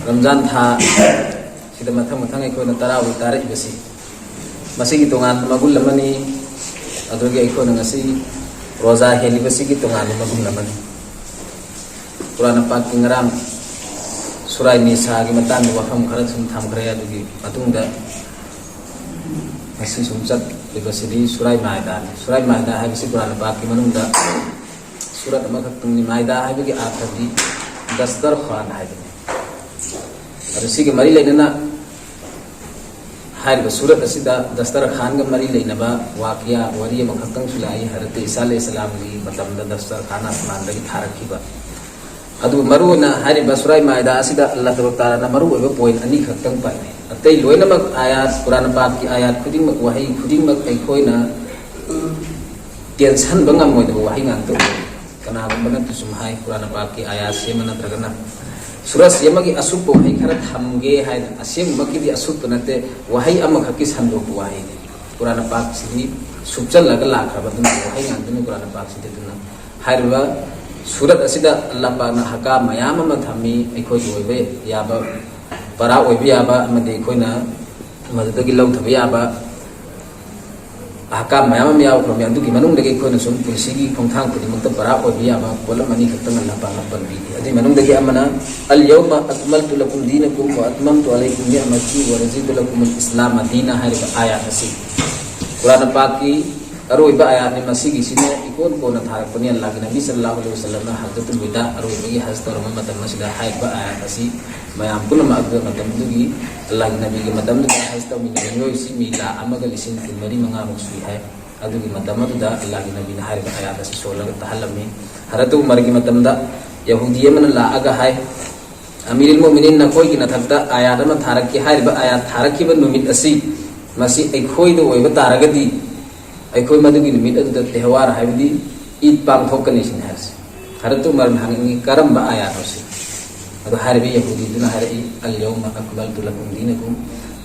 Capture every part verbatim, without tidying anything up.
ꯔꯝꯖꯥꯟ ꯊꯥ ꯁꯤꯗ ꯃꯊꯪ ꯃꯊꯪ ꯑꯩꯈꯣꯏꯅ ꯇꯔꯥꯍꯨꯝꯗꯣꯏ ꯇꯥꯔꯛꯏꯕꯁꯤ, ꯃꯁꯤꯒꯤ ꯇꯣꯉꯥꯟꯕ ꯃꯒꯨꯟ ꯑꯃꯅꯤ꯫ ꯑꯗꯨꯒꯤ ꯑꯩꯈꯣꯏꯅ ꯉꯁꯤ ꯔꯣꯖꯥ ꯍꯦꯜꯂꯤꯕꯁꯤꯒꯤ ꯇꯣꯉꯥꯟꯕ ꯃꯒꯨꯟ ꯑꯃꯅꯤ꯫ ꯀꯨꯔꯥꯟ ꯄꯥꯛꯀꯤ ꯉꯔꯥꯡ ꯁꯨꯔꯥꯏ ꯅꯤꯁꯥꯒꯤ ꯃꯇꯥꯡꯗ ꯋꯥꯐꯝ ꯈꯔ ꯁꯨꯝ ꯊꯝꯈ꯭ꯔꯦ꯫ ꯑꯗꯨꯒꯤ ꯃꯇꯨꯡꯗ ꯉꯁꯤ ꯁꯨꯝ ꯆꯠꯂꯤꯕꯁꯤꯗꯤ ꯁꯨꯔꯥꯏ ꯃꯥꯏꯗꯥꯅꯤ꯫ ꯁꯨꯔꯥꯏ ꯃꯥꯏꯗꯥ ꯍꯥꯏꯕꯁꯤ ꯀꯨꯔꯥꯟ ꯄꯥꯛꯀꯤ ꯃꯅꯨꯡꯗ ꯁꯨꯔꯠ ꯑꯃꯈꯛꯇꯪꯅꯤ꯫ ꯃꯥꯏꯗꯥ ꯍꯥꯏꯕꯒꯤ ꯑꯥꯔꯊꯗꯤ ꯗꯁꯇꯔꯈꯥꯟ ꯍꯥꯏꯕꯅꯤ꯫ ꯑꯗꯨ ꯁꯤꯒ ꯃꯔꯤ ꯂꯩꯅꯅ ꯍꯥꯏꯔꯤꯕ ꯁꯨꯔꯠ ꯑꯁꯤꯗ ꯗꯁꯇꯔꯈꯥꯟꯒ ꯃꯔꯤ ꯂꯩꯅꯕ ꯋꯥꯀꯤꯌꯥ, ꯋꯥꯔꯤ ꯑꯃꯈꯛꯇꯪꯁꯨ ꯂꯥꯛꯏ꯫ ꯍꯖꯔꯠ ꯏꯁꯥ ꯑꯂꯩꯍꯤꯁꯁꯂꯥꯝꯒꯤ ꯃꯇꯝꯗ ꯗꯁꯇꯔꯈꯥꯟ ꯑꯁꯃꯥꯟꯗꯒꯤ ꯊꯥꯔꯛꯈꯤꯕ꯫ ꯑꯗꯨ ꯃꯔꯨꯑꯣꯏꯅ ꯍꯥꯏꯔꯤꯕ ꯁꯨꯔꯥꯏ ꯃꯥꯏꯗꯥ ꯑꯁꯤꯗ ꯑꯜꯂꯥꯍ ꯇꯕꯥꯔꯛ ꯇꯥꯂꯥꯅ ꯃꯔꯨꯑꯣꯏꯕ ꯄꯣꯏꯟ ꯑꯅꯤꯈꯛꯇꯪ ꯄꯜꯂꯤ꯫ ꯑꯇꯩ ꯂꯣꯏꯅꯃꯛ ꯑꯥꯌꯥꯠ, ꯀꯨꯔꯥꯟ ꯄꯥꯛꯀꯤ ꯑꯥꯌꯥꯠ ꯈꯨꯗꯤꯡꯃꯛ, ꯋꯥꯍꯩ ꯈꯨꯗꯤꯡꯃꯛ ꯑꯩꯈꯣꯏꯅ ꯇꯦꯟꯁꯟꯕ ꯉꯝꯃꯣꯏꯗꯕ ꯋꯥꯍꯩ ꯉꯥꯛꯇ ꯑꯣꯏ꯫ ꯀꯅꯥꯒꯨꯝꯕꯅ ꯁꯨꯝ ꯍꯥꯏ, ꯀꯨꯔꯥꯟ ꯄꯥꯛꯀꯤ ꯑꯥꯌꯥꯠꯁꯤ ꯑꯃ ꯅꯠꯇ꯭ꯔꯒꯅ ꯁꯨꯔꯠꯁꯤ ꯑꯃꯒꯤ ꯑꯁꯨꯞꯄ ꯋꯥꯍꯩ ꯈꯔ ꯊꯝꯒꯦ ꯍꯥꯏꯅ꯫ ꯑꯁꯦꯡꯕꯃꯛꯀꯤꯗꯤ ꯑꯁꯨꯞꯄ ꯅꯠꯇꯦ, ꯋꯥꯍꯩ ꯑꯃꯈꯛꯀꯤ ꯁꯟꯗꯣꯛꯄ ꯋꯥꯍꯩꯅꯤ꯫ ꯀꯨꯔꯥꯟ ꯄꯥꯛꯁꯤꯗꯤ ꯁꯨꯞꯆꯜꯂꯒ ꯂꯥꯛꯈ꯭ꯔꯕ ꯑꯗꯨꯅ ꯋꯥꯍꯩ ꯉꯥꯛꯇꯅꯤ ꯀꯨꯔꯥꯟ ꯄꯥꯛꯁꯤꯗꯤ꯫ ꯑꯗꯨꯅ ꯍꯥꯏꯔꯤꯕ ꯁꯨꯔꯠ ꯑꯁꯤꯗ ꯑꯜꯂꯥꯍ ꯄꯥꯛꯅ ꯑꯍꯀꯥꯝ ꯃꯌꯥꯝ ꯑꯃ ꯊꯝꯃꯤ, ꯑꯩꯈꯣꯏꯒꯤ ꯑꯣꯏꯕ ꯌꯥꯕ, ꯄꯔꯥ ꯑꯣꯏꯕ ꯌꯥꯕ, ꯑꯃꯗꯤ ꯑꯩꯈꯣꯏꯅ ꯃꯗꯨꯗꯒꯤ ꯂꯧꯊꯕ ꯌꯥꯕ ꯑꯍꯀꯥꯝ ꯃꯌꯥꯝ ꯑꯃ ꯌꯥꯎꯈ꯭ꯔꯕꯅꯤ꯫ ꯑꯗꯨꯒꯤ ꯃꯅꯨꯡꯗꯒꯤ ꯑꯩꯈꯣꯏꯅ ꯁꯨꯝ ꯄꯨꯟꯁꯤꯒꯤ ꯈꯣꯡꯊꯥꯡ ꯈꯨꯗꯤꯡꯃꯛꯇ ꯄꯔꯥ ꯑꯣꯏꯕ ꯌꯥꯕ ꯄꯣꯠꯂꯝ ꯑꯅꯤꯈꯛꯇꯪ ꯑꯜꯂꯥꯍ ꯄꯥꯛꯅ ꯄꯟꯕꯤꯔꯤ꯫ ꯑꯗꯨꯒꯤ ꯃꯅꯨꯡꯗꯒꯤ ꯑꯃꯅ, "اليوم أكملت لكم دينكم وأتممت عليكم نعمتي ورضيت لكم الإسلام دينا" ꯍꯥꯏꯔꯤꯕ ꯑꯥꯌꯥꯠ ꯑꯁꯤ ꯀꯨꯔꯥꯟ ꯄꯥꯛꯀꯤ ꯑꯔꯣꯏꯕ ꯑꯥꯌꯥꯠꯅꯤ꯫ ꯃꯁꯤꯒꯤꯁꯤꯅ ꯏꯀꯣꯟ ꯀꯣꯟꯅ ꯊꯥꯔꯛꯄꯅꯤ꯫ ꯑꯜꯂꯥꯍꯒꯤ ꯅꯕꯤ ꯁꯜꯂꯜꯂꯥꯍꯨ ꯑꯂꯩꯍꯤ ꯋꯁꯜꯂꯝꯅ ꯍꯖꯔꯠꯇꯨꯜ ꯋꯤꯗꯥ, ꯑꯔꯣꯏꯕꯒꯤ ꯍꯖ ꯇꯧꯔꯝꯕ ꯃꯇꯝ ꯑꯁꯤꯗ ꯍꯥꯏꯔꯤꯕ ꯑꯥꯌꯥꯠ ꯑꯁꯤ ꯃꯌꯥꯝ ꯄꯨꯝꯅꯃꯛ ꯑꯗꯨ ꯃꯇꯝꯗꯨꯒꯤ ꯑꯜꯂꯥꯍꯒꯤ ꯅꯕꯤꯒꯤ ꯃꯇꯝꯗꯨꯗ ꯍꯖ ꯇꯧꯃꯤꯟꯅꯕ ꯃꯤꯑꯣꯏꯁꯤ ꯃꯤ ꯂꯥꯈ ꯑꯃꯒ ꯂꯤꯁꯤꯡ ꯀꯨꯟꯃꯔꯤ ꯃꯉꯥꯃꯨꯛ ꯁꯨꯏ ꯍꯥꯏ꯫ ꯑꯗꯨꯒꯤ ꯃꯇꯝ ꯑꯗꯨꯗ ꯑꯜꯂꯥꯍꯒꯤ ꯅꯕꯤꯅ ꯍꯥꯏꯔꯤꯕ ꯑꯥꯌꯥꯠ ꯑꯁꯤ ꯁꯣꯜꯂꯒ ꯇꯥꯍꯜꯂꯝꯃꯤ꯫ ꯍꯖꯔꯠ ꯎꯃꯔꯒꯤ ꯃꯇꯝꯗ ꯌꯍꯨꯗꯤ ꯑꯃꯅ ꯂꯥꯛꯑꯒ ꯍꯥꯏ, "ꯑꯃꯤꯔꯨꯜ ꯃꯣꯃꯤꯅꯤꯟ, ꯅꯈꯣꯏꯒꯤ ꯃꯊꯛꯇ ꯑꯥꯌꯥꯠ ꯑꯃ ꯊꯥꯔꯛꯀꯦ꯫ ꯍꯥꯏꯔꯤꯕ ꯑꯥꯌꯥꯠ ꯊꯥꯔꯛꯈꯤꯕ ꯅꯨꯃꯤꯠ ꯑꯁꯤ, ꯃꯁꯤ ꯑꯩꯈꯣꯏꯗ ꯑꯣꯏꯕ ꯇꯥꯔꯒꯗꯤ, ꯑꯩꯈꯣꯏ ꯃꯗꯨꯒꯤ ꯅꯨꯃꯤꯠ ꯑꯗꯨꯗ ꯇꯦꯍꯋꯥꯔ ꯍꯥꯏꯕꯗꯤ ꯏꯗ ꯄꯥꯡꯊꯣꯛꯀꯅꯤ" ꯁꯤꯅꯤ ꯍꯥꯏꯔꯤꯁꯦ꯫ ꯍꯖꯔꯠ ꯎꯃꯔꯅ ꯍꯪꯉꯛꯏ, "ꯀꯔꯝꯕ ꯑꯥꯌꯥꯠꯅꯣ ꯁꯤ?" ꯑꯗꯣ ꯍꯥꯏꯔꯤꯕ ꯌꯍꯨꯗꯤꯗꯨꯅ ꯍꯥꯏꯔꯛꯏ, "اليوم أكملت لكم دينكم,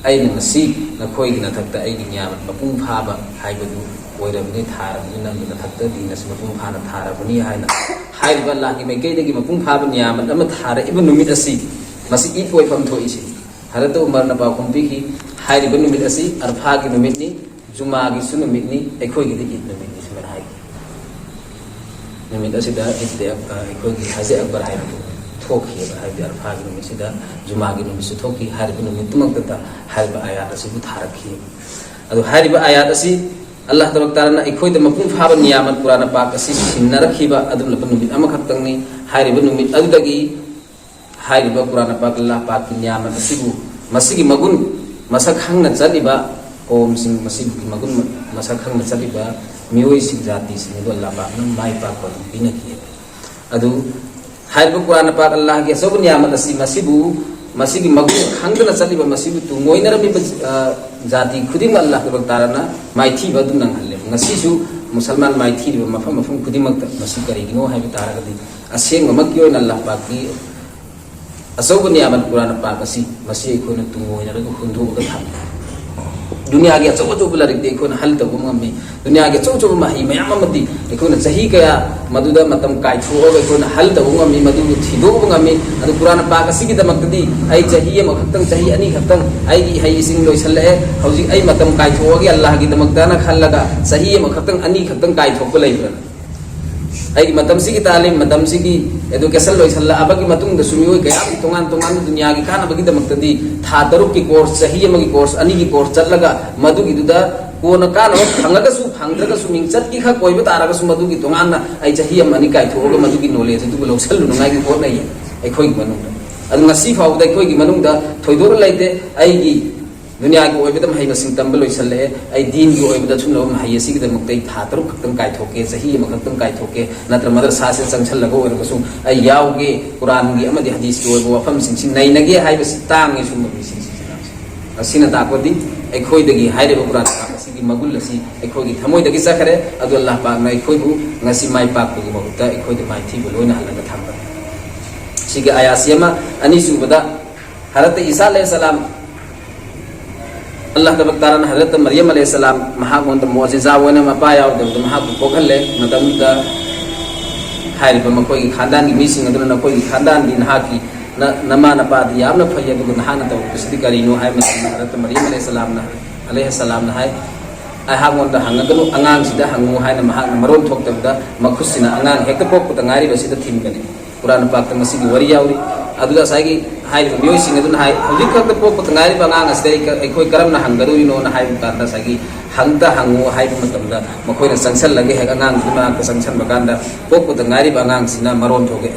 ꯑꯩꯅ ꯉꯁꯤ ꯅꯈꯣꯏꯒꯤ ꯃꯊꯛꯇ ꯑꯩꯒꯤ ꯅꯤꯌꯥꯃꯠ ꯃꯄꯨꯡ ꯐꯥꯕ ꯍꯥꯏꯕꯗꯨ ꯑꯣꯏꯔꯕꯅꯤ, ꯊꯥꯔꯕꯅꯤ, ꯅꯪꯒꯤ ꯃꯊꯛꯇ ꯗꯤꯟ ꯑꯁꯤ ꯃꯄꯨꯡ ꯐꯥꯅ ꯊꯥꯔꯕꯅꯤ" ꯍꯥꯏꯅ ꯍꯥꯏꯔꯤꯕ ꯑꯜꯂꯥꯍꯒꯤ ꯃꯥꯏꯀꯩꯗꯒꯤ ꯃꯄꯨꯡ ꯐꯥꯕ ꯅꯤꯌꯥꯃꯠ ꯑꯃ ꯊꯥꯔꯛꯏꯕ ꯅꯨꯃꯤꯠ ꯑꯁꯤ ꯃꯁꯤ ꯏꯗ ꯑꯣꯏꯐꯝ ꯊꯣꯛꯏꯁꯤ꯫ ꯍꯖꯔꯠ ꯎꯃꯔꯅ ꯄꯥꯎꯈꯨꯝ ꯄꯤꯈꯤ, ꯍꯥꯏꯔꯤꯕ ꯅꯨꯃꯤꯠ ꯑꯁꯤ ꯑꯔꯐꯥꯒꯤ ꯅꯨꯃꯤꯠꯅꯤ, ꯖꯨꯃꯥꯒꯤꯁꯨ ꯅꯨꯃꯤꯠꯅꯤ, ꯑꯩꯈꯣꯏꯒꯤꯗꯤ ꯏꯗ ꯅꯨꯃꯤꯠꯅꯤ ꯁꯨꯃꯥꯏꯅ ꯍꯥꯏꯈꯤ꯫ ꯅꯨꯃꯤꯠ ꯑꯁꯤꯗ ꯏꯗ ꯑꯩꯈꯣꯏꯒꯤ ꯍꯖ ꯑꯛꯕꯔ ꯍꯥꯏꯕꯗꯨ ꯊꯣꯛꯈꯤꯑꯕ꯫ ꯍꯥꯏꯕꯗꯤ ꯑꯔꯐꯥꯒꯤ ꯅꯨꯃꯤꯠꯁꯤꯗ ꯖꯨꯃꯥꯒꯤ ꯅꯨꯃꯤꯠꯁꯨ ꯊꯣꯛꯈꯤ꯫ ꯍꯥꯏꯔꯤꯕ ꯅꯨꯃꯤꯠꯇꯨꯃꯛꯇꯗ ꯍꯥꯏꯔꯤꯕ ꯑꯥꯌꯥꯠ ꯑꯁꯤꯕꯨ ꯊꯥꯔꯛꯈꯤ꯫ ꯑꯗꯨ ꯍꯥꯏꯔꯤꯕ ꯑꯥꯌꯥꯠ ꯑꯁꯤ ꯑꯜꯂꯥꯍ ꯇꯕꯥꯔꯛ ꯇꯥꯂꯥꯅ ꯑꯩꯈꯣꯏꯗ ꯃꯄꯨꯡ ꯐꯥꯕ ꯅꯤꯌꯥꯃꯠ ꯀꯨꯔꯥꯟ ꯄꯥꯛ ꯑꯁꯤ ꯁꯤꯟꯅꯔꯛꯈꯤꯕ ꯑꯗꯨꯒꯨꯝꯂꯕ ꯅꯨꯃꯤꯠ ꯑꯃꯈꯛꯇꯪꯅꯤ꯫ ꯍꯥꯏꯔꯤꯕ ꯅꯨꯃꯤꯠ ꯑꯗꯨꯗꯒꯤ ꯍꯥꯏꯔꯤꯕ ꯀꯨꯔꯥꯟ ꯄꯥꯛ ꯑꯜꯂꯥꯍ ꯄꯥꯛꯀꯤ ꯅꯤꯌꯥꯃꯠ ꯑꯁꯤꯕꯨ, ꯃꯁꯤꯒꯤ ꯃꯒꯨꯟ ꯃꯁꯛ ꯈꯪꯅ ꯆꯠꯂꯤꯕ ꯀꯧꯝꯁꯤꯡ, ꯃꯁꯤꯒꯤ ꯃꯒꯨꯟ ꯃꯁꯛ ꯈꯪꯅ ꯆꯠꯂꯤꯕ ꯃꯤꯑꯣꯏꯁꯤꯡ, ꯖꯥꯇꯤꯁꯤꯡ ꯑꯗꯨ ꯑꯜꯂꯥꯍ ꯄꯥꯛꯅ ꯃꯥꯏ ꯄꯥꯛꯄ ꯑꯗꯨꯝ ꯄꯤꯅꯈꯤ꯫ ꯑꯗꯨ ꯍꯥꯏꯔꯤꯕ ꯀꯨꯔꯥꯟ ꯄꯥꯛ ꯑꯜꯂꯥꯍꯒꯤ ꯑꯆꯧꯕ ꯅꯤꯌꯥꯃꯠ ꯑꯁꯤ, ꯃꯁꯤꯕꯨ, ꯃꯁꯤꯒꯤ ꯃꯒꯨꯟ ꯈꯪꯗꯅ ꯆꯠꯂꯤꯕ ꯃꯁꯤꯕꯨ ꯇꯨꯡꯑꯣꯏꯅꯔꯝꯃꯤꯕ, ꯑ, ꯖꯥꯇꯤ ꯈꯨꯗꯤꯡꯃꯛ ꯑꯜꯂꯥꯍ ꯇꯕꯥꯔꯛ ꯇꯥꯂꯥꯅ ꯃꯥꯏꯊꯤꯕ ꯑꯗꯨ ꯅꯪꯍꯜꯂꯦ꯫ ꯉꯁꯤꯁꯨ ꯃꯨꯁꯜꯃꯥꯟ ꯃꯥꯏꯊꯤꯔꯤꯕ ꯃꯐꯝ ꯃꯐꯝ ꯈꯨꯗꯤꯡꯃꯛꯇ꯫ ꯃꯁꯤ ꯀꯔꯤꯒꯤꯅꯣ ꯍꯥꯏꯕ ꯇꯥꯔꯒꯗꯤ, ꯑꯁꯦꯡꯕꯃꯛꯀꯤ ꯑꯣꯏꯅ ꯑꯜꯂꯥꯍ ꯄꯥꯛꯀꯤ ꯑꯆꯧꯕ ꯅꯤꯌꯥꯃꯠ ꯀꯨꯔꯥꯟ ꯄꯥꯛ ꯑꯁꯤ, ꯃꯁꯤ ꯑꯩꯈꯣꯏꯅ ꯇꯨꯡꯑꯣꯏꯅꯔꯒ ꯍꯨꯟꯗꯣꯛꯑꯒ ꯊꯝꯃꯤ꯫ ꯗꯨꯅꯤꯌꯥꯒꯤ ꯑꯆꯧ ꯑꯆꯧꯕ ꯂꯥꯏꯔꯤꯛꯇꯤ ꯑꯩꯈꯣꯏꯅ ꯍꯜ ꯇꯧꯕ ꯉꯝꯃꯤ꯫ ꯗꯨꯅꯤꯌꯥꯒꯤ ꯑꯆꯧ ꯑꯆꯧꯕ ꯃꯍꯩ ꯃꯌꯥꯝ ꯑꯃꯗꯤ ꯑꯩꯈꯣꯏꯅ ꯆꯍꯤ ꯀꯌꯥ ꯃꯗꯨꯗ ꯃꯇꯝ ꯀꯥꯏꯊꯣꯛꯑꯒ ꯑꯩꯈꯣꯏꯅ ꯍꯜ ꯇꯧꯕ ꯉꯝꯃꯤ, ꯃꯗꯨꯕꯨ ꯊꯤꯗꯣꯛꯄ ꯉꯝꯃꯤ꯫ ꯑꯗꯨ ꯀꯨꯔꯥꯟ ꯄꯥꯛ ꯑꯁꯤꯒꯤꯗꯃꯛꯇꯗꯤ ꯑꯩ ꯆꯍꯤ ꯑꯃꯈꯛꯇꯪ, ꯆꯍꯤ ꯑꯅꯤꯈꯛꯇꯪ ꯑꯩꯒꯤ ꯏꯍꯩ ꯏꯁꯤꯡ ꯂꯣꯏꯁꯤꯜꯂꯛꯑꯦ, ꯍꯧꯖꯤꯛ ꯑꯩ ꯃꯇꯝ ꯀꯥꯏꯊꯣꯛꯑꯒꯦ ꯑꯜꯂꯥꯍꯒꯤꯗꯃꯛꯇꯅ ꯈꯜꯂꯒ ꯆꯍꯤ ꯑꯃꯈꯛꯇꯪ, ꯑꯅꯤꯈꯛꯇꯪ ꯀꯥꯏꯊꯣꯛꯄ ꯂꯩꯕ꯭ꯔꯥ? ꯑꯩꯒꯤ ꯃꯇꯝꯁꯤꯒꯤ ꯇꯥꯂꯤꯝ, ꯃꯇꯝꯁꯤꯒꯤ education ꯂꯣꯏꯁꯤꯜꯂꯛꯑꯕꯒꯤ ꯃꯇꯨꯡꯗꯁꯨ ꯃꯤꯑꯣꯏ ꯀꯌꯥ ꯑꯃ ꯇꯣꯉꯥꯟ ꯇꯣꯉꯥꯟꯕ ꯗꯨꯅꯤꯌꯥꯒꯤ ꯀꯥꯟꯅꯕꯒꯤꯗꯃꯛꯇꯗꯤ ꯊꯥ ꯇꯔꯨꯛꯀꯤ course, ꯆꯍꯤ ꯑꯃꯒꯤ course, ꯑꯅꯤꯒꯤ course ꯆꯠꯂꯒ ꯃꯗꯨꯒꯤꯗꯨꯗ ꯀꯣꯟꯅ ꯀꯥꯟꯅꯕ ꯐꯪꯉꯒꯁꯨ ꯐꯪꯗ꯭ꯔꯒꯁꯨ ꯃꯤꯡꯆꯠꯀꯤ ꯈꯛ ꯑꯣꯏꯕ ꯇꯥꯔꯒꯁꯨ ꯃꯗꯨꯒꯤ ꯇꯣꯉꯥꯟꯅ ꯑꯩ ꯆꯍꯤ ꯑꯃ ꯑꯅꯤ ꯀꯥꯏꯊꯣꯛꯑꯒ ꯃꯗꯨꯒꯤ knowledge ꯑꯗꯨꯕꯨ ꯂꯧꯁꯜꯂꯨꯅꯉꯥꯏꯒꯤ ꯍꯣꯠꯅꯩꯌꯦ ꯑꯩꯈꯣꯏꯒꯤ ꯃꯅꯨꯡꯗ꯫ ꯑꯗꯨ ꯉꯁꯤ ꯐꯥꯎꯕꯗ ꯑꯩꯈꯣꯏꯒꯤ ꯃꯅꯨꯡꯗ ꯊꯣꯏꯗꯣꯛꯅ ꯂꯩꯇꯦ꯫ ꯑꯩꯒꯤ ꯗꯨꯅꯤꯌꯥꯒꯤ ꯑꯣꯏꯕꯗ ꯃꯍꯩ ꯃꯁꯤꯡ ꯇꯝꯕ ꯂꯣꯏꯁꯤꯜꯂꯛꯑꯦ, ꯑꯩ ꯗꯤꯟꯒꯤ ꯑꯣꯏꯕꯗ ꯑꯆꯨꯝꯂꯕ ꯃꯍꯩ ꯑꯁꯤꯒꯤꯗꯃꯛꯇ ꯑꯩ ꯊꯥ ꯇꯔꯨꯛ ꯈꯛꯇꯪ ꯀꯥꯏꯊꯣꯛꯀꯦ, ꯆꯍꯤ ꯑꯃꯈꯛꯇꯪ ꯀꯥꯏꯊꯣꯛꯀꯦ, ꯅꯠꯇ꯭ꯔ ꯃꯗꯔꯁꯥꯁꯤꯗ ꯆꯪꯁꯜꯂꯒ ꯑꯣꯏꯔꯒꯁꯨ ꯑꯩ ꯌꯥꯎꯒꯦ, ꯀꯨꯔꯥꯟꯒꯤ ꯑꯃꯗꯤ ꯍꯗꯤꯁꯀꯤ ꯑꯣꯏꯕ ꯋꯥꯐꯝꯁꯤꯡꯁꯤ ꯅꯩꯅꯒꯦ ꯍꯥꯏꯕꯁꯤ ꯇꯥꯡꯉꯦ꯫ ꯁꯨꯝꯕ ꯃꯤꯁꯤꯡꯁꯤ ꯑꯁꯤꯅ ꯇꯥꯛꯄꯗꯤ ꯑꯩꯈꯣꯏꯗꯒꯤ ꯍꯥꯏꯔꯤꯕ ꯀꯨꯔꯥꯟ ꯄꯥꯛ ꯑꯁꯤꯒꯤ ꯃꯒꯨꯟ ꯑꯁꯤ ꯑꯩꯈꯣꯏꯒꯤ ꯊꯃꯣꯏꯗꯒꯤ ꯆꯠꯈ꯭ꯔꯦ꯫ ꯑꯗꯨ ꯑꯜꯂꯥꯍ ꯄꯥꯛꯅ ꯑꯩꯈꯣꯏꯕꯨ ꯉꯁꯤ ꯃꯥꯏ ꯄꯥꯛꯄꯒꯤ ꯃꯍꯨꯠꯇ ꯑꯩꯈꯣꯏꯗ ꯃꯥꯏꯊꯤꯕ ꯂꯣꯏꯅ ꯍꯜꯂꯒ ꯊꯝꯕꯅꯤ꯫ ꯁꯤꯒꯤ ꯑꯥꯌꯥꯠꯁꯤ ꯑꯃ꯫ ꯑꯅꯤꯁꯨꯕꯗ, ꯍꯖꯔꯠ ꯏꯁꯥ ꯑꯂꯩꯍꯤꯁꯁꯂꯥꯝ, ꯑꯜꯂꯥꯍ ꯇꯕꯥꯔꯛ ꯇꯥꯂꯥꯅ ꯍꯖꯔꯠ ꯃꯔꯤꯌꯝ ꯑꯂꯩꯍꯤꯁꯁꯂꯥꯝ ꯃꯍꯥꯛꯉꯣꯟꯗ ꯃꯣꯖꯤꯖꯥ ꯑꯣꯏꯅ ꯃꯄꯥ ꯌꯥꯎꯗꯕꯗ ꯃꯍꯥꯛꯄꯨ ꯄꯣꯛꯍꯜꯂꯦ꯫ ꯃꯇꯝꯗꯨꯗ ꯍꯥꯏꯔꯤꯕ ꯃꯈꯣꯏꯒꯤ ꯈꯥꯟꯗꯥꯟꯒꯤ ꯃꯤꯁꯤꯡ ꯑꯗꯨꯅ ꯅꯈꯣꯏꯒꯤ ꯈꯥꯟꯗꯥꯟꯗꯤ ꯅꯍꯥꯛꯀꯤ ꯅ-, ꯅꯃꯥ ꯅꯄꯥꯗꯤ ꯌꯥꯝꯅ ꯐꯩ, ꯑꯗꯨꯒ ꯅꯍꯥꯛꯅ ꯇꯧꯔꯤꯕꯁꯤꯗꯤ ꯀꯔꯤꯅꯣ?" ꯍꯥꯏꯕ ꯃꯇꯝꯗ ꯍꯖꯔꯠ ꯃꯔꯤꯌꯝ ꯑꯂꯩꯍꯤꯁꯁꯂꯥꯝꯅ, ꯑꯂꯩꯍꯤꯁꯁꯂꯥꯝꯅ ꯍꯥꯏ, "ꯑꯩꯍꯥꯛꯉꯣꯟꯗ ꯍꯪꯉꯒꯅꯨ, ꯑꯉꯥꯡꯁꯤꯗ ꯍꯪꯉꯨ" ꯍꯥꯏꯅ ꯃꯍꯥꯛꯅ ꯃꯔꯣꯟ ꯊꯣꯛꯇꯕꯗ ꯃꯈꯨꯠꯁꯤꯅ ꯑꯉꯥꯡ ꯍꯦꯛꯇ ꯄꯣꯛꯄꯗ ꯉꯥꯏꯔꯤꯕꯁꯤꯗ ꯊꯤꯟꯕꯅꯤ꯫ ꯀꯨꯔꯥꯟ ꯄꯥꯛꯇ ꯃꯁꯤꯒꯤ ꯋꯥꯔꯤ ꯌꯥꯎꯔꯤ꯫ ꯑꯗꯨꯗ ꯉꯁꯥꯏꯒꯤ ꯍꯥꯏꯔꯤꯕ ꯃꯤꯑꯣꯏꯁꯤꯡ ꯑꯗꯨꯅ ꯍꯥꯏ, "ꯍꯧꯖꯤꯛ ꯈꯛꯇ ꯄꯣꯛꯄꯗ ꯉꯥꯏꯔꯤꯕ ꯑꯉꯥꯡ ꯑꯁꯤꯗ ꯑꯩ ꯀ-, ꯑꯩꯈꯣꯏ ꯀꯔꯝꯅ ꯍꯪꯒꯗꯧꯔꯤꯅꯣꯅ?" ꯍꯥꯏꯕ ꯀꯥꯟꯗ ꯉꯁꯥꯏꯒꯤ "ꯍꯪꯗ ꯍꯪꯉꯨ" ꯍꯥꯏꯕ ꯃꯇꯝꯗ ꯃꯈꯣꯏꯅ ꯆꯪꯁꯜꯂꯒ ꯍꯦꯛ ꯑꯉꯥꯡꯗꯨꯒꯤ ꯃꯅꯥꯛꯇ ꯆꯪꯁꯟꯕ ꯀꯥꯟꯗ ꯄꯣꯛꯄꯗ ꯉꯥꯏꯔꯤꯕ ꯑꯉꯥꯡꯁꯤꯅ ꯃꯔꯣꯟ ꯊꯣꯛꯑꯦ꯫